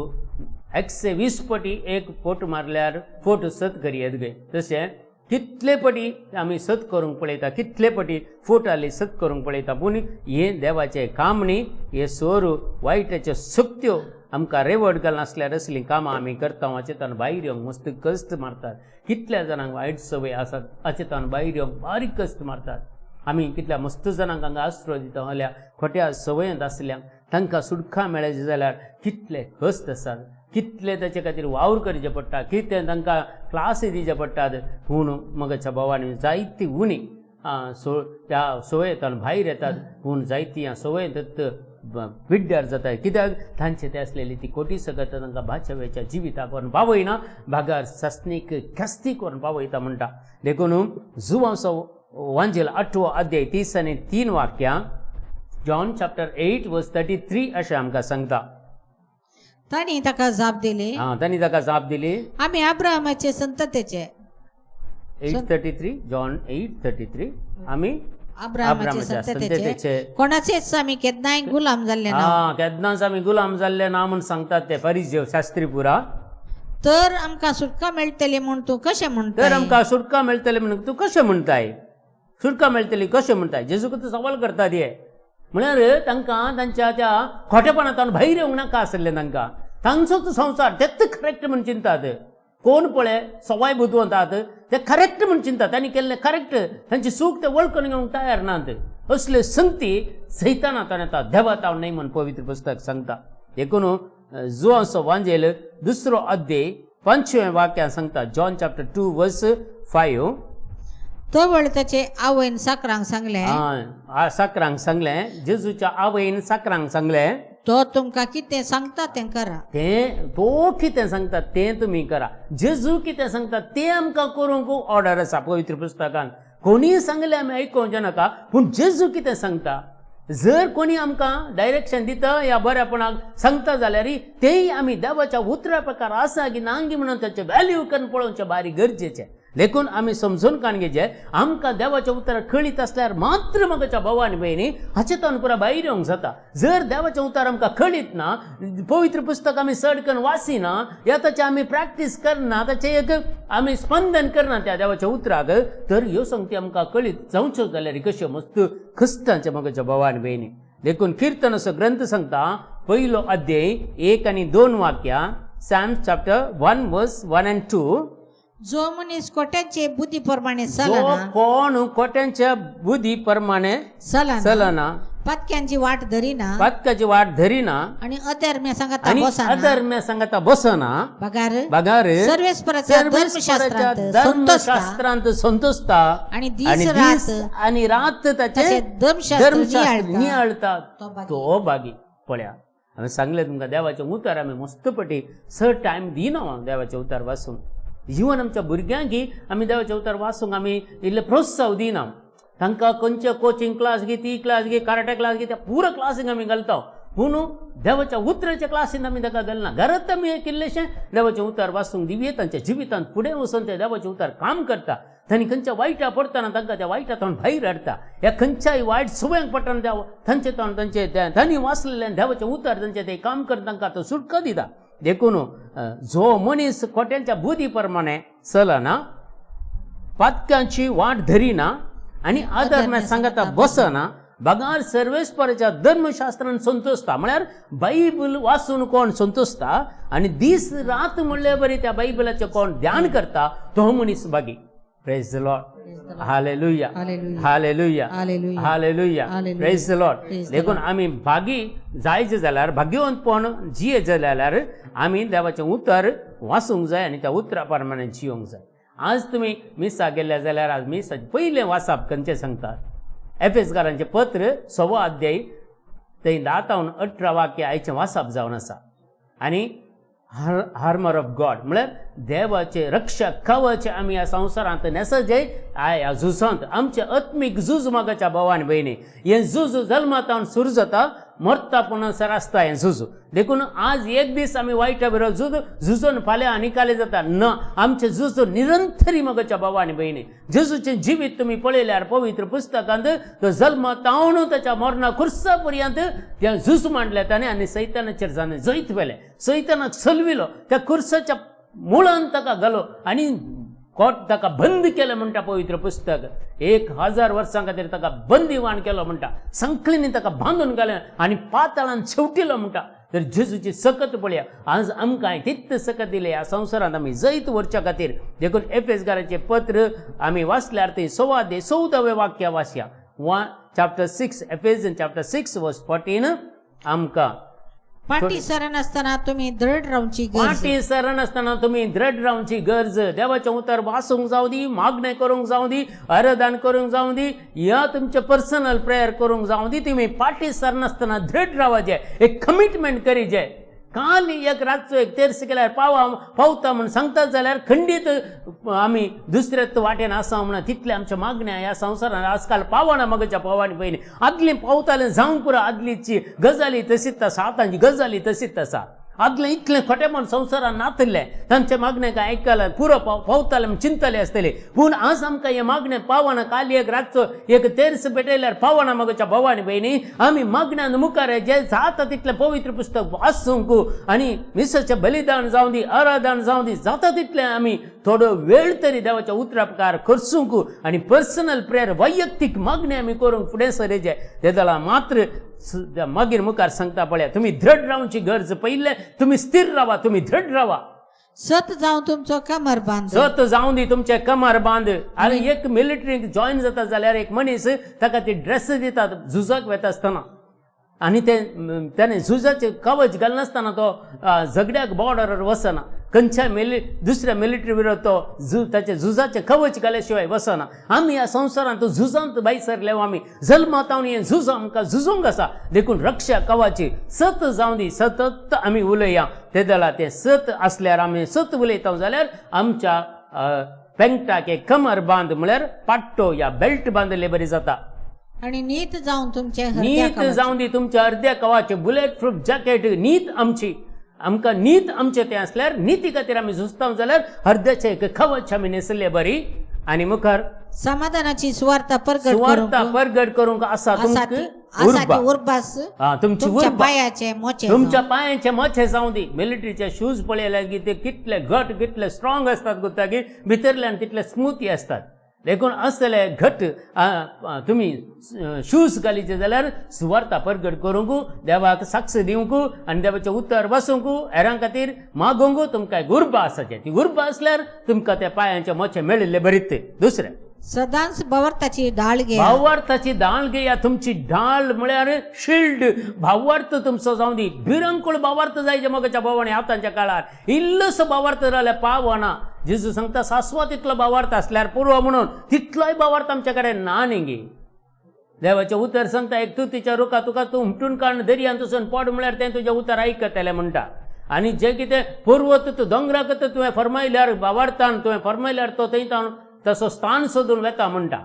120 पटी एक फोट मारल्यार फोट सत करी येत गे, तशें कितले पटी आमी सत करूंक पळयता, कितले पटी फोटाली सत करूंक पळयता, पूण हें देवाचें काम न्ही. हें सोर वायटाच्यो शक्त्यो आमकां रेवड घालनासल्यार असलीं कामां आमी करता. हाचे तान भायर येवंक मस्त कश्ट मारतात. कितल्या जाणांक वायट संवय आसात, हाचे तान भायर येवंक बारीक कश्ट मारतात. आमी कितल्या मस्त जाणांक हांगा आश्रो दिता, जाल्यार खोट्या संवयेंत आसल्यांक तांकां सुटका मेळची जाल्यार कितले कश्ट आसात, कितले ताचे खातीर वावर करचे पडटा, कितें तांकां क्लासी दिवचे पडटात. पूण मगाच्या भावांनी जायती उणी त्या संवयेंतल्यान भायर येतात, पूण जायती ह्या संवयेंत पिड्ड्यार जाता. कित्याक तांचे ते आसलेली ती कोटी सगत तांकां भाचव्याच्या जिविताक व्हरून पावयना, भागार सासणीक ख्यास्तीक व्हरून पावयता म्हणटा. देखून जुवांचो वांजेल 8वो अध्याय 30 आनी 3 वाक्यां, जॉन चॅप्टर 8 वर्स 33 अशें आमकां सांगता. तांणी ताका जाप दिली, आं, तांणी ताका जाप दिली, आमी अब्राहमाचे संततेचे. 8:33, जॉन 8:33. आमी अब्राहमाचे अब्राहमाच्या संततेचे, संततेचे, कोणाचेच आमी केन्नाय गुलाम जाल्ले ना. हा, केन्नाच आमी गुलाम जाल्ले ना म्हूण सांगतात ते परिजेव शास्त्री पुरा. तर आमकां सुटका मेळटली म्हूण तूं कशें तर म्हणटा? आमकां सुटका मेळटली म्हणून तूं कशें म्हणटाय? सुटका मेळटली कशें म्हणटाय? जेजूक सवाल करतात हे. म्हळ्यार तांकां तांच्या त्या खोटेपणांत भायर येवंक नाका आसलें. तांकां तांचोच संवसार तेच करेक्ट म्हूण चिंतात. कोण पळय सवाय बुदवंत आहात ते करेक्ट म्हूण चिंतात, तांणी केल्लें करेक्ट, तांची चूक ते वळखून घेवंक तयार नात. असले संगती सैताना ताणें येता, देवा तावन न्हय म्हूण पवित्र पुस्तक सांगता. देखून जुवांचो वांजेल 2रो अध्याय 5वें वाक्यान सांगता, जॉन चॅप्टर 2 वर्स 5. तवळ ताचे आवयन साकरांक सांगलें, साकरांक सांगलें, जेजूच्या आवयन साकरांक सांगलें, तो तुमकां कितें सांगता तें करा. तें तो कितें सांगता तें तुमी करा. जेजू कितें सांगता तें आमकां करूंक ऑर्डर आसा पवित्र पुस्तकान. कोणीय सांगलें आमी आयकोवचें नाका, पूण जेजू कितें सांगता, जर कोणी आमकां डायरेक्शन दिता या बऱ्यापणाक सांगता जाल्यार तेय आमी देवाच्या उतरा प्रकार आसा की नांगी म्हणून ताचें व्हॅल्यू करून पळोवचें बारीक गरजेचें. देखून आमी समजून काण घेवचें, आमकां देवाच्या उतराक कळीत आसल्यार मात्र म्हज्या भाव आनी भयणी हाचे तावन पुरा भायर येवंक जाता. जर देवाचें उतर आमकां कळीत ना, पवित्र पुस्तक आमी चड करून वाचिना, या ताचें आमी प्रॅक्टीस करना, ताचें एक आमी स्पंदन करना त्या देवाच्या उतराक, तर ह्यो संगती आमकां कळीत जावच्यो जाल्यार कश्यो मस्त कश्टांचे म्हज्या भाव आनी भयणी. देखून किर्तन असो ग्रंथ सांगता, 1लो अध्याय 1 आनी 2 वाक्यां, Psalm chapter 1 verse 1 and 2. जो मनीस कोट्याचे बुद्धी प्रमाणे जो चलना, कोण कोट्यांच्या बुद्धी प्रमाणे चलना, चलना, पातक्यांची वाट धरिना, पातकाची वाट धरिना, आणि अधर्म्या सांगाता आणि बसना, अधर्म्या सांगता बसना, बगार बगार सर्वेस्पराच्या सर्वेस्पराच्या धर्मशास्त्रांत संतोषता धर्मशास्त्रांत संतोषता आणि आणि दीस दीस रात आणि रात ताचे ताचे धर्मशास्त्र धर्मशास्त्र नियाळता, नियाळता तो भागी. तो भागी. पळया, हांवें सांगलें तुमकां, देवाचें उतर आमी मस्तपटी चड टायम दिना देवाचें उतर वाचूंक. इवन आमच्या भुरग्यांकी आमी देवाचें उतर वाचूंक आमी इल्लें प्रोत्साहन दिना. तांकां खंयचे कोचिंग क्लास घे, ती क्लास घे, कराटे क्लास घे, त्या पुरो क्लासीक आमी घालता, पूण देवाच्या उतराच्या क्लासीन आमी ताका घालना. घरांत आमी एक इल्लेशें देवाचें उतर वाचूंक दिवये. तांच्या जिवितांत फुडें वचून ते देवाचें उतर काम करता. तांणी खंयच्या वायटा पडटना तांकां त्या वायटांतून भायर हाडटा. ह्या खंयच्याय वायट संवयांक पडटना त्या तांचे तोंड तांचे तांणी वाचलेलें देवाचें उतर तांचें ते काम करून तांकां तो सुटका दिता. देखून जो मनीस खोट्यांच्या बुद्धी प्रमाणे चलना, पातकांची वाट धरिना आनी अधर्म्या सांगाता बसना, बगार सर्वेस्पराच्या धर्मशास्त्रान संतोषता, म्हळ्यार बायबल वाचून कोण संतोषता आनी दीस रात म्हणले बरी त्या बायबलाचें कोण ध्यान करता, तो मनीस भागी. Praise the Lord. Hallelujah. Hallelujah. Hallelujah. Hallelujah. Hallelujah. Hallelujah. Praise the Lord. Praise the देखून आमी भागी जायचे जाल्यार, भाग्यवंतपण जिये जाल्यार आमी देवाचें उतर वाचूंक जाय आनी त्या उतरा प्रमाणे जियोंक जाय. आज तुमी मिसाक गेले जाल्यार आज मिसाचें पयलें वाचप खंयचें सांगतात? एफेसकारांचें पत्र 6वो अध्याय थंय 10 तावन 18 वाक्य आयचें वाचप जावन आसा. आनी आर्मर ऑफ गॉड म्हळ्यार देवाचे रक्षा कवच आमी ह्या संवसारांत न्हेसजे. I ह्या झुजांत, आमचें आत्मीक झूज मागाच्या भाव आनी भयणी, हें झूज जल्मातावन सुरू जाता, मरता पुणसर आसता हें झूज. देखून आज एक दीस आमी वायटा बरोबर झूज झुजून फाल्यां निकाले जाता ना. आमचें झूज निरंतरी मगाच्या भाव आनी भयणी. जेजूचें जिवीत तुमी पळयल्यार पवित्र पुस्तकांत तो जल्मातावन ताच्या मरणा खुर्सा पर्यंत त्या झूज मांडलें ताणें आनी सैतानाचेर जाणें जैत व्हेलें, सैतानाक सलविलो, त्या खुर्साच्या मुळान ताका घालो आनी कोट ताका बंद केलें म्हणटा पवित्र पुस्तक. 1000 वर्सां खातीर ताका बंदीवान केलो म्हणटा, संकलिनी ताका बांदून घालें आनी पाताळान शेवटिलो म्हणटा. तर जेजूची सकत पळया, आज आमकां तितलें सकत दिलें ह्या संवसारांत आमी जैत व्हरच्या खातीर. देखून एफेसकाराचें पत्र आमी वाचल्यार थंय 14 वाक्य वाचया. 1 chapter 6, Ephesians chapter 6 verse 14 आमकां फाटी सरनासतना तुमी दृढ रावची गरज. फाटी सरनासतना तुमी दृढ रावची गरज. देवाचें उतर वाचूंक जावं दी, मागणें करूंक जावं दी, आराधन करूंक जावं दी, या तुमचें पर्सनल प्रेयर करूंक जावं दी, तुमी फाटी सरनासतना दृढ रावाचें, एक कमिटमेंट करीचें. काल एक रातचो एक तेर्स केल्यार पावता म्हूण सांगतात जाल्यार खंडीत आमी दुसऱ्याच वाटेन आसा म्हणून तितलें आमच्या मागण्या ह्या संवसारान आजकाल पावना. मगच्या पावानी पयलीं आदलीं पावतालें जावंक पुरो, आदलीची गजाली तशीच आसा, आतांची गजाली तशीच आसा. आदलें इतलें खोटेपण संवसारान नातिल्लें, तांचे मागणें काय आयकलें पुरो पावतालें म्हूण चिंतले आसतले. पूण आज आमकां हें मागणें पावना. काल एक रातचो एक तेर्स पेटयल्यार पावना. मगच्या भवानी भयणी, आमी मागण्यान मुखार जे जाता तितलें पवित्र पुस्तक वाचूंक आनी मिसाचें बलिदान जावं दी, आराधन जावं दी, जाता तितलें आमी थोडो वेळ तरी देवाच्या उतरा प्रकार खर्चूंक आनी पर्सनल प्रेयर, वैयक्तीक मागणें आमी करूंक फुडें सरेचें. ते जाल्यार मात्र मागीर मुखार सांगता पळया, तुमी दृढ रावची गरज. पयलें तुमी स्थिर रावा, तुमी दृढ रावा. सत जावन तुमचो कमर बांद. सत जावं दी तुमचें कमर बांद. आनी एक मिलिटरीक जॉयन जाता जाल्यार एक मनीस ताका ती ड्रेस दितात झुजाक वेता आसतना, आनी ते तेणें झुजाचें कवच घालनासतना तो झगड्याक बॉर्डरार वचना. खंयच्या दुसऱ्या मिलिटरी विरोध तो ताचें झुजाचें कवच घाल्या शिवाय वचना. आमी ह्या संवसारांत झुजांत भायर सरले, आमी जल्मात हें झुज आमकां झुजूंक आसा. देखून रक्षा कवाची सत जावं दी, सतत आमी उलया. ते जाल्यार तें सत आसल्यार, आमी सत उलयता जाल्यार आमच्या पेंगटाक एक कमर बांद म्हळ्यार पाट्टो या बेल्ट बांदिल्ले बरी जाता. आणि नीत जावन तुमचे हृदया नीत कवच. जावं दी तुमच्या अर्द्या कवाचे, बुलेट प्रूफ जॅकेट नीत आमची. आमकां नीत आमचें तें आसल्यार, निती खातीर आमी झुजता जाल्यार अर्द्याचें एक कवच आमी न्हेसले बरी. आनी मुखार समाधानाची सुवार्ता परगट सुवार्ता करूंक परगट करूंक आसा आसा तुमकां ती आसा उर्बा. ती उर्बास हा, तुमची तुमच्या उर्बा पायाचे मोचे. तुमच्या पायांचे मोचे जावं दी. मिलिटरीचे शूज पळयल्यार की ते कितले घट, कितले स्ट्रॉंग असतात गुत्ता की भितरल्यान तितले स्मूथ असतात. देखून असले घट आ, आ, तुमी शूज घालीचे जाल्यार सुवार्ता परगट करूंक, देवाक साक्ष दिवंक आनी देवाचें उतर वाचूंक, हेरां खातीर मागूंक तुमकां एक उर्बा आसाचे. ती उर्बा आसल्यार तुमकां त्या पायांचे मोचे मेळिल्ले बरीत. दुसरें, सदांच भावार्थाची ढाल घेया. भावार्थाची ढाल घेया. तुमची ढाल म्हळ्यार शिल्ड. भावार्थ तुमचो जावं दी. भिरंकूळ भावार्थ जायचे मगच्या भोवानी. आतांच्या काळार इल्लोसो भावार्थ जाल्यार पावना. जेजू सांगता, सासवा तितलो भावार्थ आसल्यार पुरो म्हणून. तितलोय भावार्थ आमच्या कडेन ना न्ही गी. देवाचें उतर सांगता, एक तुतीच्या रुखा तुका तूं हुमटून काडून दर्यांत वचून पड म्हळ्यार तें तुजें उतर आयकतलें म्हणटा. आनी जें कितें पर्वत तूं दोंगराक तुवें फरमायल्यार, भावार्थान तुवें फरमायल्यार, तो थंय तसो स्थान सोदून वेता म्हणटा.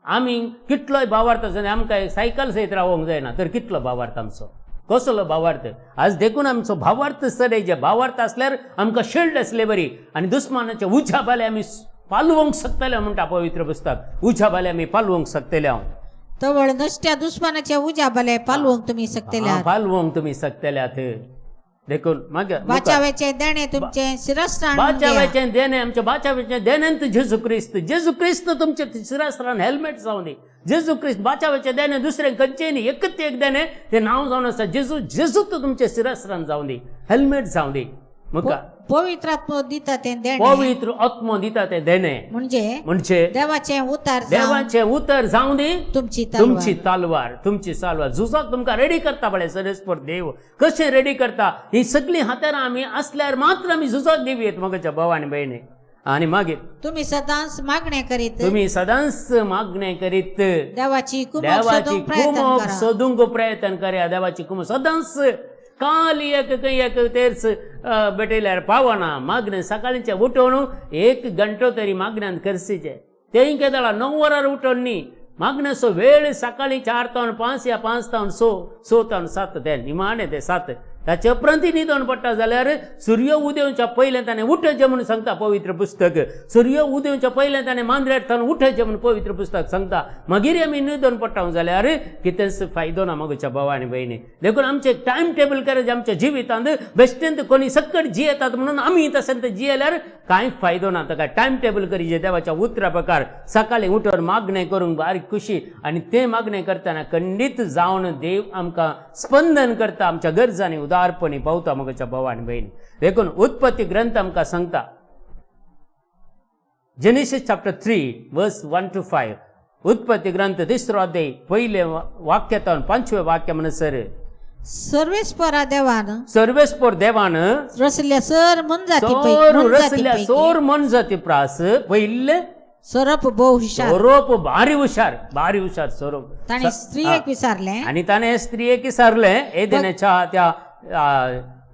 आमी कितलोय भावार्थ आसा, आमकां सायकल सयत रावोंक जायना, तर कितलो भावार्थ आमचो, कसलो भावार्थ आज? देखून आमचो भावार्थ चडय. भावार्थ आसल्यार आमकां शिल्ड आसले बरी आनी दुस्मानाच्या उज्या भाले आमी पालवंक शकतले म्हणटा पवित्र पुस्तक. उज्या भाले आमी पालवंक शकतले हांव. तवळ नश्ट्या दुस्मानाच्या उज्या बले पालवंक तुम्ही शकतले. पालवंक तुमी शकतल्यात. देखून मागीर बाचाव्याचे देणे तुमचे शिरस्त्राण. बाचाव्याचें देणें, आमच्या बाचाव्याचें देणें जेजू क्रिस्त. जेजू क्रिस्त तुमचे शिरस्त्रान हेल्मेट जावं दी. जेजू क्रिस्त बाचाव्याचें देणें, दुसरें खंयचें न्ही, एकच एक देणें, तें नांव जावन आसा जेजू. जेजूच तुमचे शिरस्त्रान जावं दी, हेल्मेट जावं दी. मुखार पवित्र आत्मो दिता तें देणे. पवित्र आत्मो दिता तें देणें. म्हणजे म्हणजे देवाचें उतार जावन देवाचें उतर जावं दी तुमची तुमची तलवार. तलवार. तुमची तलवार. झुजाक तुमकां रेडी करता पळय सरेस्पर देव. कशें रेडी करता? ही सगळीं हातारां आमी आसल्यार मात्र आमी झुजाक दिवयेत मगच्या भाव आनी भयणी. आनी मागीर तुम्ही सदांच मागणे करीत तुमी सदांच मागणें करीत देवाची कुमक देवाची सोदूंक प्रयत्न कुमक करा. सोदूंक प्रयत्न करया. देवाची कुमक सदांच. काल एक खंय एक तेर्स भेटयल्यार पावना. मागणें सकाळींचें उठोवन एक घंटो तरी मागण्यान करसीचें. तेंय केदळा 9 वरार उठोवन न्ही. मागण्याचो वेळ सकाळी 4 तावन 5 या 5 तावन 6, 6 तावन 7, ते निमाणें ते 7. ताचे उपरांतय न्हिदोन पडटा जाल्यार सूर्य उदेवच्या पयलें ताणें उठचें म्हणून सांगता पवित्र पुस्तक. सूर्य उदेवच्या पयलें ताणें मांद्र्यार ताणें उठचें म्हणून पवित्र पुस्तक सांगता. मागीर आमी न्हिदोन पडटा जाल्यार कितेंच फायदो ना मगोच्या भाव आनी भयणी. देखून आमचें टायम टेबल करायचें आमच्या जिवितांत. बेश्टेंत कोणी सक्कट जियेतात म्हणून आमी तशें जियेल्यार कांय फायदो ना. ताका टायम टेबल करीचे देवाच्या उतरा प्रकार सकाळीं उठून मागणें करूंक बारीक खुशी आनी तें मागणें करतना खंडीत जावन देव आमकां स्पंदन करता, आमच्या गरजांनी उदारपणी पावता मगोच्या भाव आनी भयणी. देखून उत्पत्ती ग्रंथ आमकां सांगता Genesis chapter 3 verse 1 to 5. उत्पत्ती ग्रंथ तिसरो अध्याय पयलें वाक्य तावन पांचवें वाक्य म्हणसर सर्वेस्परा देवान सर्वेस्पर देवान रसल्या सर मोनजाती सोर रसल्या सोर मोनजाती प्रास पयलें सोरोप भोव हुशार. सोरोप भारी हुशार, भारी हुशार सोरोप. ताणें स्त्रियेक विचारलें आनी ताणें स्त्रियेक विचारलें एदेनाच्या त्या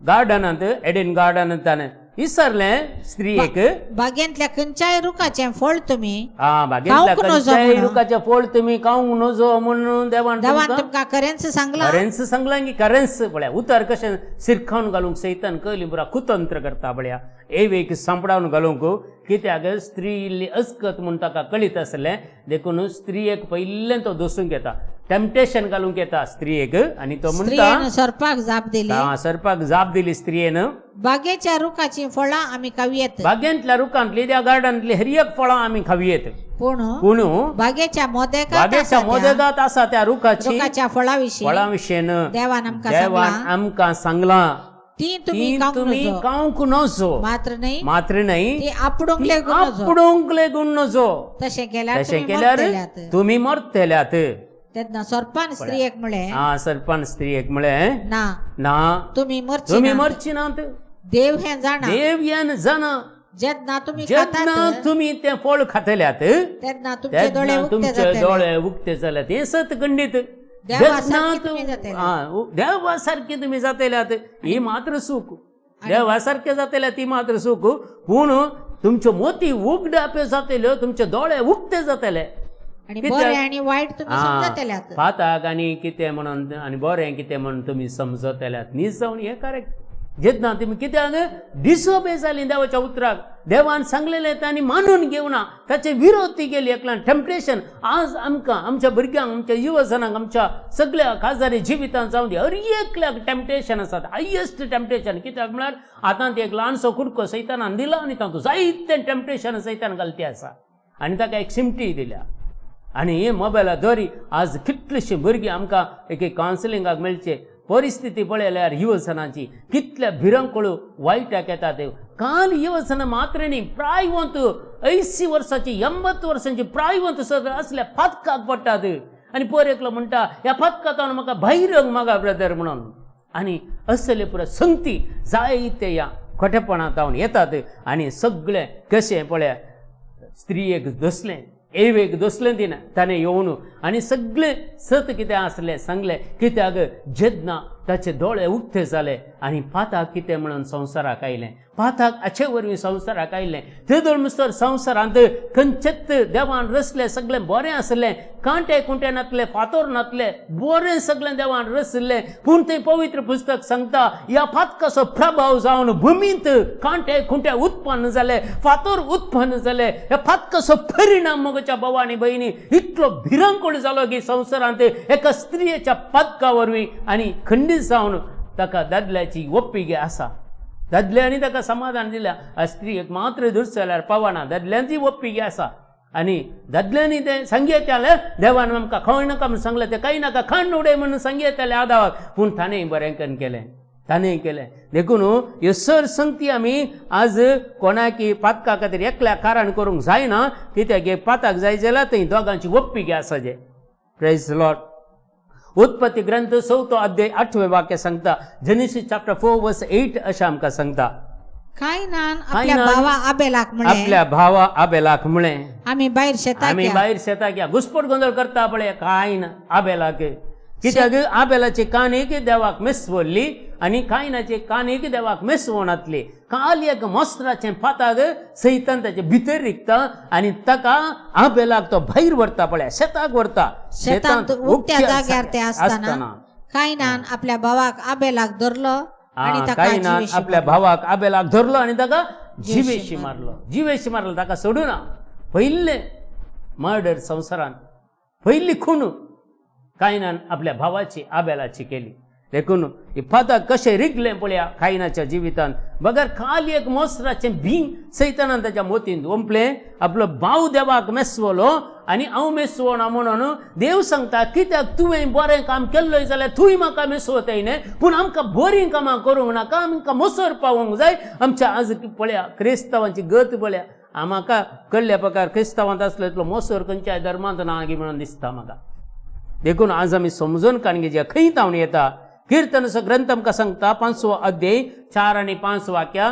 गार्डनांत, एडेन गार्डनांत ताणें विचारलें स्त्रियेक, बागेंतल्या खंयच्याय रुखाचें फळ तुमी बागेंतल्या खंयच्याय रुखाचें फळ तुमी खावंक नजो म्हणून देवान तुमकां खरेंच सांगलां. खरेंच सांगलां की खरेंच पळया उतर कशें सिरखावन घालूंक सैतान कयली पुरा कुतंत्र करता पळया एवेक सांपडावन घालूंक. कित्याक स्त्री इल्ली अस्कत म्हूण ताका कळीत आसलें देखून स्त्रियेक पयलें तो दोसूंक येता, टेम्पटेशन घालूंक येता स्त्रियेक. आनी तो म्हणटा सर्पाक जाप दिली, सर्पाक जाप दिली स्त्रियेन, बागेच्या रुखाचीं फळां आमी खावयेत. बागेंतल्या रुखांतली त्या गार्डनांतली हर एक फळां आमी खावयेत. पूण पूण बागेच्या मोदेगात आसा त्या रुखाच्या फळां विशीं देवान आमकां सांगलां ती तुमी खावंक नजो, मात्र न्हय, मात्र न्हय आपडूंक लेगून नजो, तशें केल्यार तुमी मरतल्यात. तेन्ना सर्पान स्त्रियेक म्हळें, सर्पान स्त्रियेक म्हळें, ना ना तुमी मरची नात, देव हें जाणा, देव हें जाणा, जेन्ना तुमी जेन्ना तुमी तें फळ खातल्यात तेन्ना तुमचे दोळे उक्ते जाल्यात. हें सत खंडीत. देवा सारके तुमी जातल्यात ही मात्र सूख, देवा सारके जातल्यात ती मात्र सूख. पूण तुमच्यो मोती उगडाप्यो जातल्यो, तुमचे दोळे उक्ते जातले पाताक आनी कितें म्हणून आनी बरें कितें म्हणून तुमी समजतल्यात. न्हीज जावन हें करेक्ट. जेन्ना तुमी कित्याक डिसोबे जाली देवाच्या उतराक, देवान सांगलेलें तांणी मानून घेवना, ताचे विरोध ती गेली एकल्यान टेम्पटेशन. आज आमकां आमच्या भुरग्यांक, आमच्या युवजनांक, आमच्या सगळ्या खाजदारी जिवितांत जावन दी हर एकल्याक टेम्पटेशन आसात, हायेस्ट टेम्पटेशन. कित्याक म्हळ्यार आतां ती एक ल्हानसो कुडको सैतानान दिला आनी तातूंत जायते टेम्पटेशन सैतान घालती आसा आनी ताका एक सिमटी दिल्या. आनी हे मोबायला द्वारे आज कितलीशीं भुरगीं आमकां एक एक कावन्सिलिंगाक मेळचे परिस्थिती पळयल्यार युवजनांची कितल्या भिरांकूळ वायटाक येता ते. काल युवजना मात्र न्ही, प्रायवंत 80 वर्सांची 80 वर्सांची प्रायवंत सगळं असल्या फातकाक पडटात. आनी पोर एकलो म्हणटा ह्या फातकांत म्हाका भायर येवंक म्हाका ब्रदर म्हणून. आनी असले पुरा संगती जायते ह्या खोटेपणांत येतात. आनी सगळें कशें पळया स्त्रियेक दसलें, एवेक दोसलें तिणें ताणें येवन आनी सगळें सत कितें आसलें सांगलें. कित्याक जेन्ना ताचे दोळे उक्ते जाले आनी पाताक कितें म्हणून संवसाराक आयलें, पाताक हाचे वरवीं संवसाराक आयलें. तेदोळ मुसर संवसारांत खंयचेच देवान रसलें सगळें बरें आसलें, कांटे कुंटे नातले, फातोर नातले, बरें सगळें देवान रसलें. पूण तें पवित्र पुस्तक सांगता ह्या पातकाचो प्रभाव जावन भुमींत कांटे कुंटे उत्पन्न जाले, फातोर उत्पन्न जाले. ह्या पातकाचो परिणाम मगोच्या भाव आनी भयणी इतलो भिरांकूळ जालो की संवसारांत एका स्त्रियेच्या पातका वरवीं आनी खंडीत जावन ताका दादल्याची ओप्पी आसा. दादल्यांनी ताका समाधान दिल्या, स्त्रियेक मात्र दुसऱ्यार पावना, दादल्यांची ओप्पी आसा. आनी दादल्यांनी तें सांगयतालें देवान आमकां खावंक नाका म्हणून सांगलें, तें कांय नाका खाण उडय म्हणून सांगयतालें आदावाक, पूण ताणें बरें करून केलें, ताणें केलें. देखून ह्यो सर संगती आमी आज कोणाकी पातका खातीर एकल्या कारण करूंक जायना. कित्याक एक पाताक जाय जाल्यार थंय दोगांची ओप्पी आसा. जे प्रेज लॉर्ड. उत्पत्ती ग्रंथ 4 अध्याय 8वें वाक्य सांगता, जेनेसिस चॅप्टर 4 वर्स 8 अशें आमकां सांगता, कायनान आपल्या भावा आबेलाक म्हळें, आपल्या भावा आबेलाक म्हळें, आमी भायर शेताक या. घुसपट गोंदळ करता पळय कायन आबेलाक. कित्याक आबेलाची काणीक देवाक मेसवल्ली आनी कायनाची काणीक देवाक मेसवणांतली. काल एक मोस्त्राचें पाताक सैतान ताचे भितर रिगता आनी ताका आबेलाक तो भायर व्हरता पळय, शेताक व्हरता. शेतांत उक्त्या जाग्यार ते आसतना कायनान आपल्या भावाक आबेलाक धरलो आनी ताका कायनान जिवेशी आपल्या मारलो. भावाक आबेलाक धरलो आनी ताका जिवेशी जिवेशी मारलो. जिवेशी मारलो, ताका सोडूना. पयिल्लें मर्डर संवसारान, पयली खून कायनान आपल्या भावाची आबेलाची केली. देखून ही फातर कशें रिगलें पळया कायनाच्या जिवितान. बगर खाली एक मोसराचें भींग सैतानान ताच्या मोतींत ओंपलें. आपलो भाव देवाक मेसवलो आनी हांव मेसवना म्हणून देव सांगता, कित्याक तुवें बरें काम केल्लोय जाल्यार तूंय म्हाका मेसवताय न्ही, पूण आमकां बरीं कामां करूंक नाका, आमकां मोसर पावोवंक जाय. आमच्या आज पळया क्रिस्तांवांची गत पळया. म्हाका कडल्या प्रकार क्रिस्तांवांत आसलो इतलो मोसर खंयच्याय धर्मांत ना म्हणून दिसता म्हाका. देखून आज आमी समजून काडून घेवया खंय तावन येता. कीर्तनाचो ग्रंथ आमकां सांगता 5वो अध्याय 4 आनी 5 वाक्या,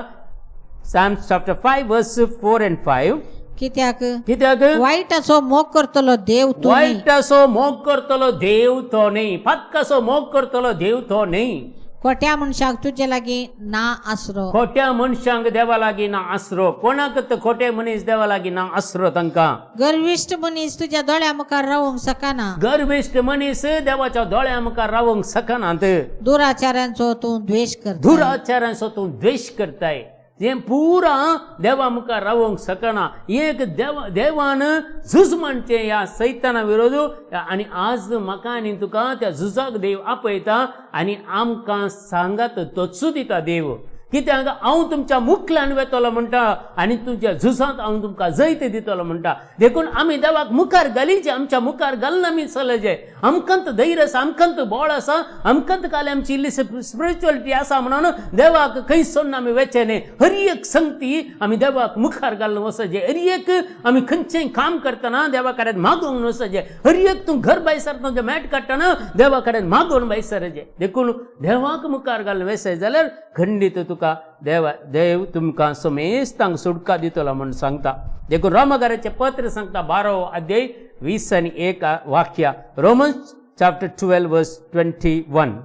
Psalms chapter 5 verse 4 and 5. कित्याक कित्याक वायटाचो मोग करतलो देव तूं न्ही. वायटाचो मोग करतलो देव तो न्ही, पातकाचो मोग करतलो देव तो न्ही. खोट्या मनशाक तुजे लागीं ना आसरो. खोट्या मनशांक देवा लागीं ना आसरो. कोणाक तर खोटे मनीस देवा लागीं ना आसरो तांकां. गर्विश्ट मनीस तुज्या दोळ्या मुखार रावंक शकना. गर्विश्ट मनीस देवाच्या दोळ्या मुखार रावंक शकनात. दुराचारांचो तूं द्वेश करता. दुराचारांचो तूं द्वेश करताय. हें पुरा देवा मुखार रावंक शकना. एक देवान झूज मांडचें ह्या सैताना विरोध. आनी आज म्हाका आनी तुका त्या झुजाक देव आपयता आनी आमकां सांगात तोच दिता देव. कित्याक हांव तुमच्या मुखल्यान वेतलो म्हणटा आनी तुमच्या झुजांत हांव तुमकां जैत दितलो म्हणटा. देखून आमी देवाक मुखार घालीचे, आमच्या मुखार घालून आमी चलचे. आमकां धैर्य आसा, आमकां बळ आसा, आमकां काल आमची इल्ली स्पिरिच्युअलिटी आसा म्हणून देवाक खंय सोडून आमी वेचें न्ही. हर एक संगती आमी देवाक मुखार घालून वचचें. हर एक आमी खंयचेंय काम करतना देवा कडेन मागून वचचें. हर एक तूं घर भायर सरतना तुजें मॅट काडटना देवा कडेन मागून भायर सरचें. देखून देवाक मुखार घालून वचत जाल्यार खंडीत तुका देव तुमकां समेस्तांक सुटका दितलो म्हूण सांगता. देखून रोमकाराचें पत्र सांगता 12 अध्याय 20 आनी 1 वाक्या, रोमन्स चॅप्टर 12 वर्स 21.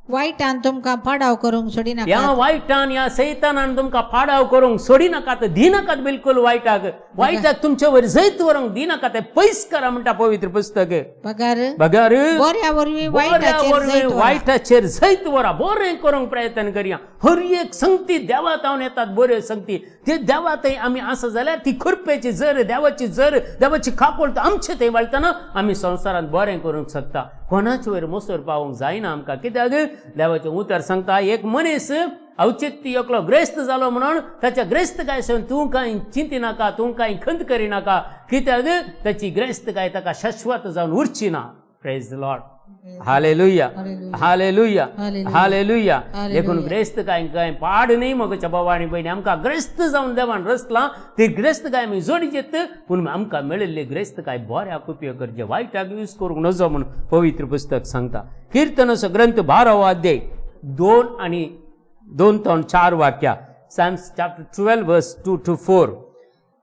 वायटान तुमकां पाडाव करूंक सोडिनाका. ह्या वायटान ह्या सैतानान तुमकां पाडाव करूंक सोडिनाकात, दिनाकात बिलकुल वायटाक. वायटाक तुमचे वयर जैत व्हरूंक दिनाकात, तें पयस करा म्हणटा पवित्र पुस्तक. बगर बगर बऱ्या वरवीं वायटाचेर जैत व्हरा. वायटाचेर जैत व्हरा. बरें करूंक प्रयत्न करया. हर एक संगती देवा तावन येतात बऱ्यो संगती. ते देवा थंय आमी आसा जाल्यार ती खुरपेची जर देवाची जर देवाची काकोळ आमचे थंय वाळटना आमी संवसारांत बरें करूंक शकता. कोणाचे वयर मोसर पावोवंक जायना आमकां. कित्याक देवाचें उतर सांगता एक मनीस अवचित्ती एकलो ग्रेस्त जालो म्हणून ताच्या ग्रेस्तकाय तूं कांय चिंतिनाका, तूं कांय खंत करिनाका. कित्याक ताची ग्रेस्तकाय ताका शाश्वत जावन उरची ना. Praise the Lord. Hallelujah, hallelujah, hallelujah. देखून ग्रेस्त कांय कांय पाड न्ही म्हज्या बाबा आनी भयणी. आमकां ग्रेस्त जावन देवान रचलां ती ग्रेस्त काय आमी जोडीचेत, पूण आमकां मेळिल्ली ग्रेस्त काय बऱ्याक उपयोग करचे, वायटाक यूज करूंक नजो म्हूण पवित्र पुस्तक सांगता. कीर्तनाचो ग्रंथ 12 अध्याय 2 आनी 2 ते 4 वाक्या, Psalms chapter 12 verse 2 to 4.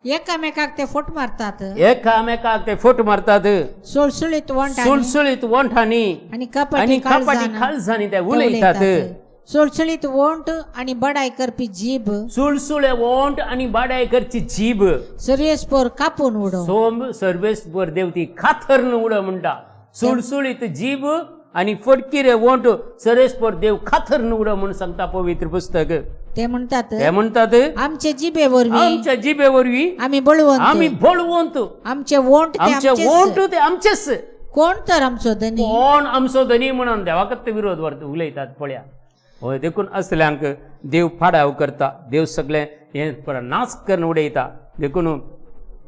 एकामेकाक ते फोट मारतात. एकामेकाक ते फोट मारतात. सुळसुळीत वंठ सुळसुळीत वंठांनी आनी कपाटी काळजांनी ते उलयतात. सुळसुळीत वंठ आनी बडाय करपी जीभ. सुळसुळे वंठ आनी बडाय करची जीभ सर्वेस्पोर कापून उडो. सोम सर्वेस्पोर देवती काथरून उडो म्हणटा. सुळसुळीत जीभ आनी फटकिरे वंठ सर्वेस्पोर देव काथरून उडो म्हूण सांगता पवित्र पुस्तक. ते म्हणतात, ते म्हणतात आमचे जिबे वरवीं, आमच्या जिबे वरवीं आमी बळवंत, आमी बळवंत, आमचे वोंट आमचे वोंट ते आमचेच, कोण तर आमचो धनी, कोण आमचो धनी म्हणून देवाकच विरोध उलयतात पळया. हय, देखून असल्यांक देव फाडाव करता, देव सगळें हें नाच करून उडयता. देखून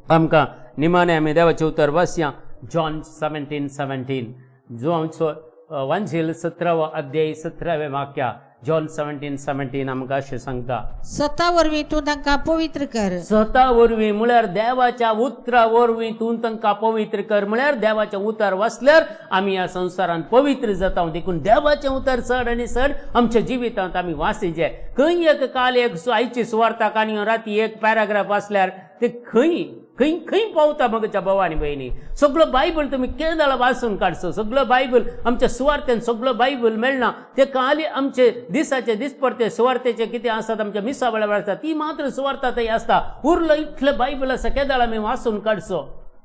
आमकां निमाणें आमी देवाचें उतर वाचया, जॉन 17:17, जो आमचो वांझेल 17वो अध्याय 17वें वाक्या, जॉन 17:17 आमकां अशें सांगता, सता वरवीं तूं तांकां पवित्र कर. सता वरवीं म्हळ्यार देवाच्या उतरा वरवीं तूं तांकां पवित्र कर, म्हळ्यार देवाचें उतर वाचल्यार आमी ह्या संवसारांत पवित्र जाता. देखून देवाचें उतर चड आनी चड आमच्या जिवितांत आमी वाचिचें. खंय एक काल एक आयची सुवार्ता काणी राती एक पॅराग्राफ वाचल्यार ते खंय खंय खंय पावता म्हज्या भाव आनी भयणी. सगळो बायबल तुमी केदाळ वाचून काडचो, सगळो बायबल आमच्या सुवार्तेन सगळो बायबल मेळना. ते खाली आमचे दिसाचे दिसपडते सुवार्तेचे कितें आसात आमच्या मिसा वेळार आसता ती मात्र सुवार्ता थंय आसता. उरलो इतलें बायबल आसा केदाळ आमी वाचून काडचो.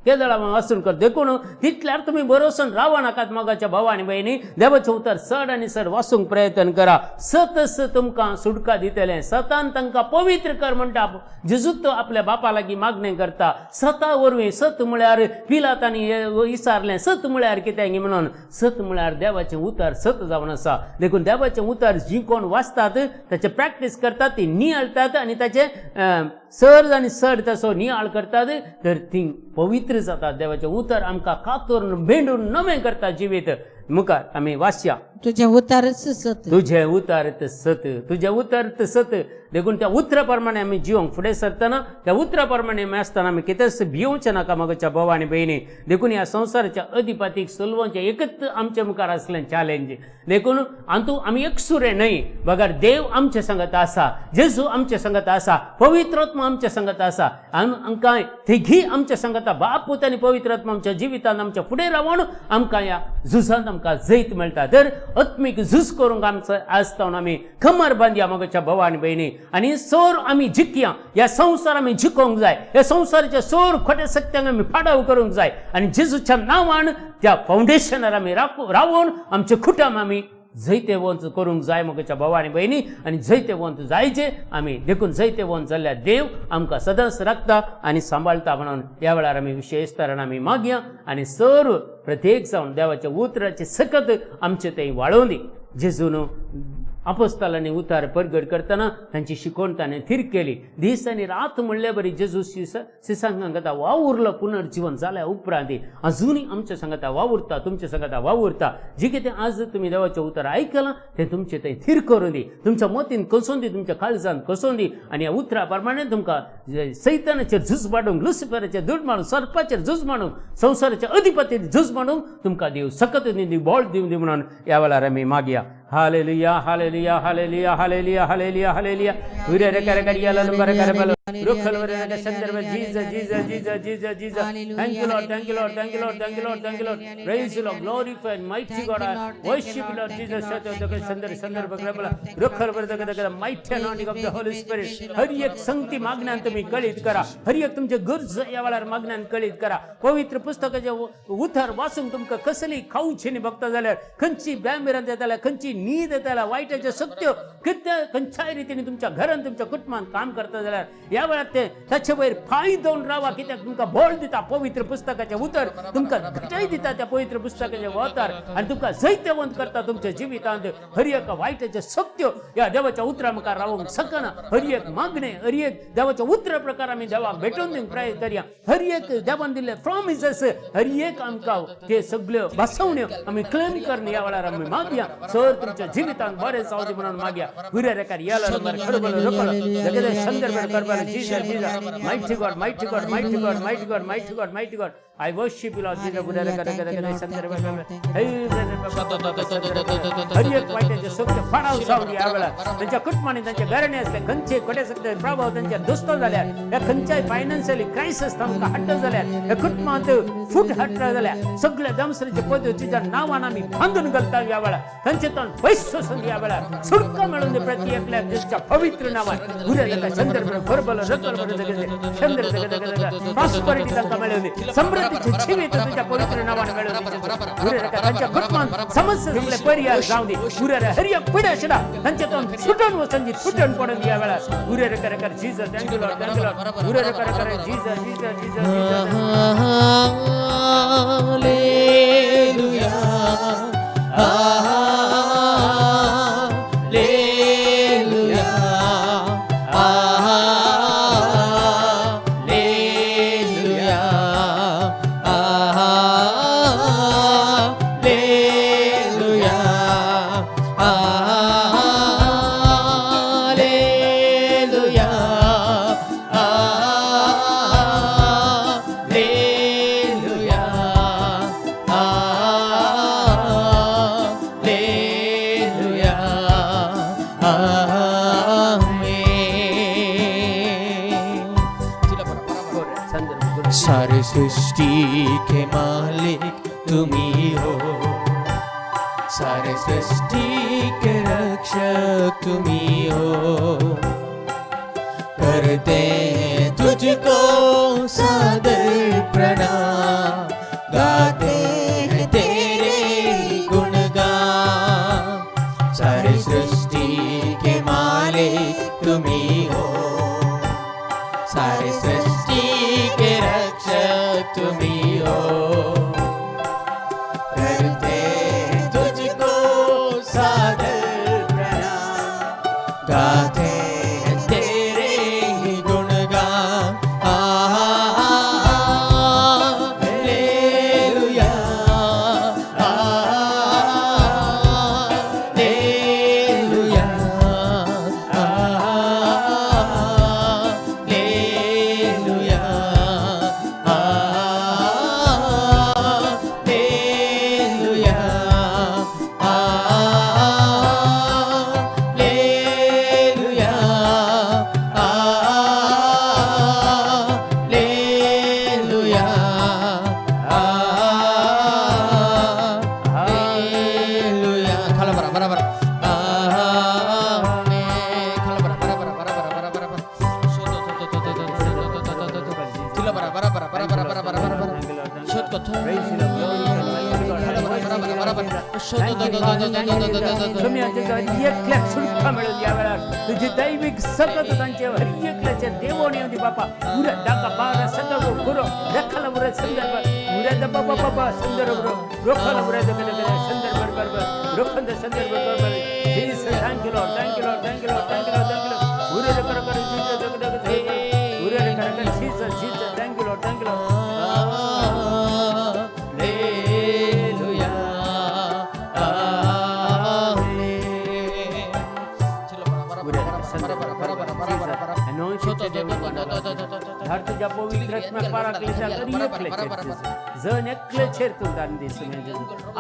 केदळा वासून कर. देखून तितल्यार तुमी भरोसन रावा नाकात मोगाच्या भाव आनी भयणी. देवाचें उतर चड आनी चड वाचूंक प्रयत्न करा. सतच तुमकां सुटका दितलें. सतान तांकां पवित्र कर म्हणटा. जेजूत आपल्या बापा लागीं मागणें करता सता वरवीं. सत म्हळ्यार पिलातांनी विचारलें सत म्हळ्यार कितें म्हणून. सत म्हळ्यार देवाचें उतर सत जावन आसा. देखून देवाचें उतर जीं कोण वाचतात ताचें प्रॅक्टीस करतात ती नियाळतात आनी ताचें सर आनी सर ताचो नियाळ करतात तर ती पवित्र जातात. देवाचें उतर आमकां कातरून भेंडून नवें करता जिवीत. मुखार आमी वाचया. तुजें उतरच सत. तुजें उतर सत, तुजें उतर सत. देखून त्या उतरा प्रमाणे आमी जिवंक फुडें सरतना त्या उतरा प्रमाणे आमी आसतना आमी कितेंच भियोवचें नाका मोगाच्या भाव आनी भयणी. देखून ह्या संवसाराच्या अधिपातीक सोलवचें एकच आमचे मुखार आसलें चॅलेंज. देखून हातूंत आमी एकसुरे न्हय, बगर देव आमचे संगत आसा, जेजू आमचे संगत आसा, पवित्रात्मा आमचे संगत आसा. आमकां तिघी आमच्या संगता बाप पूत आनी पवित्रात्मा आमच्या जिवितांत आमच्या फुडें रावन आमकां ह्या झुजांत आमकां जैत मेळटा. तर आत्मीक झूज करूंक आमचो आसता आमी कमर बांदया मोगाच्या भाव आनी भयणी. आनी सोर आमी जिखया. ह्या संवसार आमी जिखोवंक जाय. ह्या संवसाराच्या सोर खोट्या शक्त्यांक आमी फाडाव करूंक जाय आनी जेजूच्या नांवान त्या फावंडेशनार आमी रावून आमचे कुटुंब आमी जैतेवंत करूंक जाय मोगाच्या भाव आनी भयणी. आनी जैतेवंत जायचे आमी. देखून जैतेवंत जाल्ल्या देव आमकां सदांच राखता आनी सांबाळटा म्हणून ह्या वेळार आमी विशेश तरान आमी मागया आनी सर्व प्रत्येक जावन देवाच्या उतराची सकत आमचे थंय वाळोवन दी. जेजून आपोस्तालांनी उतार परगट करतना तांची शिकवण ताणें थीर केली. दीस आनी रात म्हणले बरी जेजू सिसांक सांगता वावुरलो. पुनर्जिवन जाल्या उपरांत अजुनूय आमच्या सांगता वावुरता, तुमच्या सांगता वावुरता. जी कितें आज तुमी देवाचें उतर आयकलां तें तुमचें थंय थीर करून दी, तुमच्या मतीन कसोवन दी, तुमच्या काळजान कसोवन दी. आनी ह्या उतरा प्रमाणे तुमकां सैतानाचेर झूज मांडूंक, लुसिफराचेर झूज मांडूंक, सर्पाचेर झूज मांडूंक, संवसाराच्या अधिपतीचेर झूज मांडूंक तुमकां देव सकत दी, बळ दिवं दी म्हणून ह्या वेळार आमी मागया. Hallelujah, hallelujah, hallelujah, hallelujah, hallelujah, hallelujah. Jesus, Jesus, Jesus, Jesus, Jesus. Thank you, Lord, thank you, Lord, thank you, Lord, thank you, Lord, thank you, Lord. Praise you, Lord, glorify and mighty God. I worship you, Lord Jesus. Mighty anointing of the Holy Spirit. हर एक संगती मागण्यान तुम्ही कळीत करा. हर एक तुमचे गरज ह्या वेळार मागण्यान कळीत करा. पवित्र पुस्तकाचे उतर वाचूंक तुमकां कसली खावची न्ही बघता जाल्यार, खंयची बॅमिरांत येताल्या, खंयची न्हीद येताल्या, वायटाच्यो शक्त्यो कितें खंयच्याय रितीन तुमच्या घरान तुमच्या कुटुंबान काम करता जाल्यार ह्या वेळार ते ताचे वयर पांय दवरून रावा. कित्याक तुमकां बळ दिता पवित्र पुस्तकाचें उतर, तुमकां घटाय दिता त्या पवित्र पुस्तकाचें उतर आनी तुमकां जैतवंत करता तुमच्या जिवितांत. हर एक वायटाच्यो शक्त्यो ह्या देवाच्या उतरा मुखार रावंक शकना. हर एक मागणें, हर एक देवाच्या उतरा प्रकार आमी देवाक भेटोवन दिवंक प्रयत्न करया. हर एक देवान दिल्ले प्रॉमिसेस हर एक आमकां ते सगळ्यो भासवण्यो आमी क्लेम करून ह्या वेळार आमी मागया. सर तुमच्या जिवितांत बरें जावं दी म्हणून मागया. गुऱ्या Mighty God, mighty God, mighty God, mighty God, mighty God, mighty God. I worship you, Lord Jesus. हर एक वायटाचे सगळे फाडाव जावं ह्या वेळार. त्यांच्या कुटुंबांनी त्यांच्या घराणे असले खंयचे खोटे सगळे प्रभाव त्यांच्या दोस्तो जाल्यार, ह्या खंयच्याय फायनान्शियली क्रायसिस तांकां हाडटा जाल्यार, ह्या कुटुंबांत फूट हाडटा जाल्यार सगळ्या दमसरीचे पद्दतीच्या नांवान आमी बांदून घालता ह्या वेळार. तांचे तोंड पयस वचून ह्या वेळार सुटका मेळून प्रति एकल्याक जेजूच्या पवित्र नांवान. प्रॉस्परिटी तांकां मेळून दी, समृद्धीचे जिवीत तुझ्या पवित्र नांवान मेळून दी. तांच्या कुटुंबांत समस्या सगळे परिहार जावं दी. हर एक पिड्या सुद्धा तांचे तोंड सुटून वचून दी, सुटून पडून दी ह्या वेळार. Jesus, thank you Lord, thank you Lord. Jesus, Jesus, Jesus, Jesus. Hallelujah, hallelujah, hallelujah, hallelujah, hallelujah, hallelujah, hallelujah, आमीन। सारे सृष्टि के मालिक तुम ही हो, सारे सृष्टि के रक्षक तुम ही हो। करते हैं तुझको सादर प्रणाम, गाते हैं तेरे ही गुणगान। सारी सृष्टि के मालिक तुम ही हो, सारी सृष्टि के रक्षक तुम ही हो। करते हैं तुझको सादर प्रणाम, गाते हैं तेरे ही गुणगान। Hallelujah, hallelujah, hallelujah, hallelujah, hallelujah, hallelujah, hallelujah. खाला बरा बराबर खाला बरा बराबर बराबर बराबर बराबर तिला बरा बराबर बराबर बराबर बराबर शोध कथो एकल्याक सुटका मेळून या वेळार तुजी दैवीक सकत तांचेर हर एकल्याचेर देवोन येवं दी बापा. उरा दाका बारा संदर्भ गुरो रखाला उरा संदर्भ उरा the बाबा बाबा संदर्भ रोखाला उरा the संदर्भ बरोबर रोखंद संदर्भ बरोबर. Jesus, thank you Lord, thank you Lord, thank you Lord, thank you Lord, thank you Lord. उरे कर कर जीसस दग दग उरे कर कर Jesus Jesus, thank you Lord, thank you Lord. Hallelujah, आमेन। धाड तुझ्या पवित्र आत्म्याक पाराकलीच्या हर एकल्याचेर जण एकल्याचेर तूं दान दी सुन्या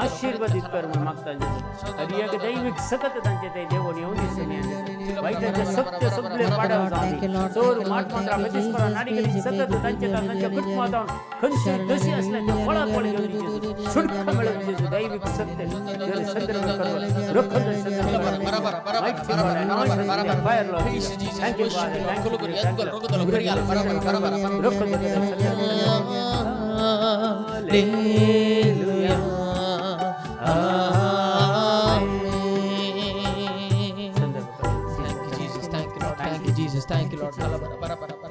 आशीर्वादीत कर म्हणून मागता जेजू. हर एक दैवीक सकत तांचे ते देवोन येवन दी सुन्या वायटाचे सत्य सगळे पाडाव जावं दी. चोर माट मंत्रा प्रतिस्परा नाडिगडी सकत तांचे तांच्या कुटुंबात खंयची दशी असल्या ते फळा फळ घेवन दी जेजू. सुटका मेळोवन जेजू दैवीक सत्य जर संदर्भ कर रखंद संदर्भ. Fire Lord. Thank you, Father. Thank you, thank you. Hallelujah, amen. Thank you, Jesus. Thank you, Lord. Thank you, Jesus. Thank you, Lord. bara bara bara bara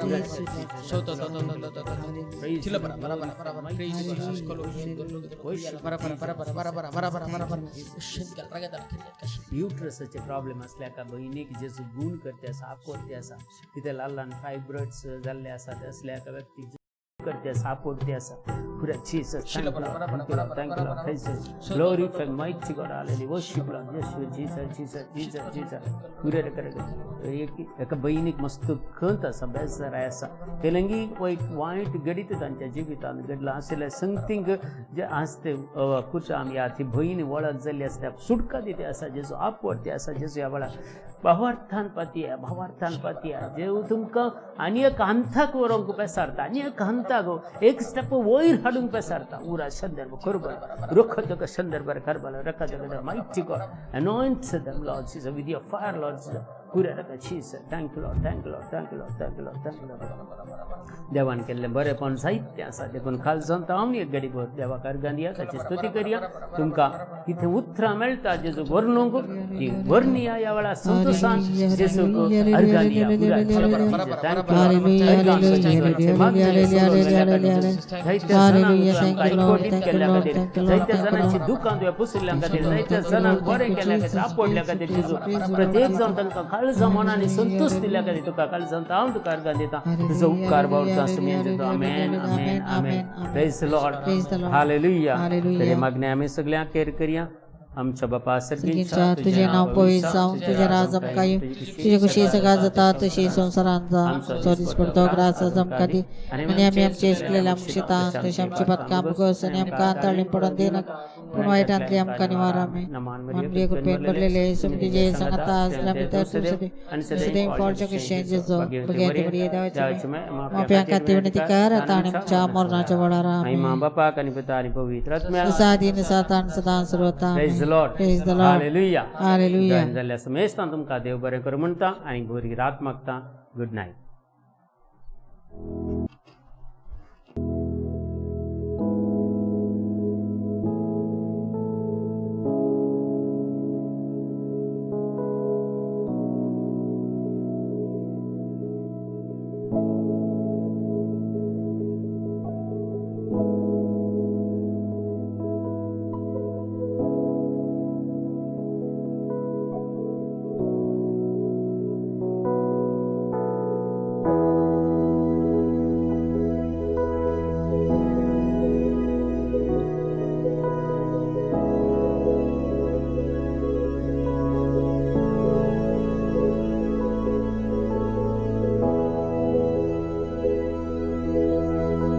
so to to to to to to chila bara bara bara bara bara. Praise Jesus. Kolo bara bara bara bara bara bara bara bara bara bara shingal ragada युट्रसाचे problem असल्या का भयणीक जेजू गुण करते आसा आपोवते आसा कितें ल्हान ल्हान फायब्रॉइड्स जाल्ले आसा ते असल्या एका व्यक्तीक करते आसा आपोवते आसा. पुरा Jesus, thank you Lord, thank you Lord, thank you Lord. Praise Jesus. Glory for mighty God, hallelujah. Worship Lord, Yeshua, Jesus, Jesus, Jesus, Jesus. पुरे कर एक एका भयणीक मस्त खंत आसा बेजार आसा तेलंगी एक वायट घडीत तांच्या जिवितांत घडलां आशिल्लें समथींग जे आसा ते कुछ आमी ती भयणी वळख जाल्ली आसता सुटका दिते आसा जेजू आपवडते आसा जेजू ह्या वेळार भावार्थान पातया भावार्थान पातया जेव तुमकां आनी एक हंताक व्हरूंक पेसारता आनी एक हंताक एक स्टेप वयर हाडूंक पेसारता. उरा संदर्भ करबल रोख संदर्भ करबल रखा जगद mighty God, anoint them Lord Jesus with your fire Lord Jesus. पुरे रखा Jesus, thank you Lord, thank you Lord, thank you Lord, thank you Lord, thank you Lord. देवान केल्लें बरेंपण साहित्य आसा देखून खालसान हांव एक गडी भर देवाक अर्गां दिया ताची स्तुती करया. तुमकां कितें उतरां मेळटा जेजूक वर्णूंक ती वर्णिया ह्या वेळार संतोशान जेजूक अर्गां दिया. जायत्या जाणांक आमकां एकवटीत केल्ल्या खातीर जायत्या जाणांची दुकां तुवें पुसिल्ल्या खातीर जायत्या जाणांक बरें केल्ल्या खातीर आपडल्या खातीर जेजू प्रत्येक जाण तांकां काळजा मनांनी संतोष दिल्ल्या खातीर तुका काळजान हांव तुका अर्गां दिता. तुजो उपकार बावडता सुमयेन जेजू. आमेन आमेन आमेन. Praise the Lord. Hallelujah. तरी मागणें आमी सगळ्यांक केर करया. आमच्या बापा सर्गींच्या तुझे नाव पवित्र जावं, तुझे राज आमकां येवं, तुजे कुशी सगळा जाता तशी संवसारांत जावं. आमचो दिसपडतो ग्रास आज आमकां दी आनी आमी आमचे इसलेल्या मुक्षिता तशी आमची पदकां आमकां आनी आमकां ताळी पडून दिनाका, पूण वायटांतली आमकां निवार. आमी मानवीय कृपेन भरलेले तुझे सांगता आसल्या भितर तूं सदैव फळच्या कुशें जेजो भगें बरी देवाचे माप्यां खातीर विनंती कर आतां आनी आमच्या मरणाच्या वेळार. महिमा बापाक आनी पुता आनी पवित्र आत्म्याक सदां सातान सदां सर्वता. Praise the Lord. Praise the Lord. Hallelujah. Hallelujah. Join जाल्ल्या समेस्तान तुमकां देव बरें करूं म्हणटा आनी बरी रात मागता. Good night.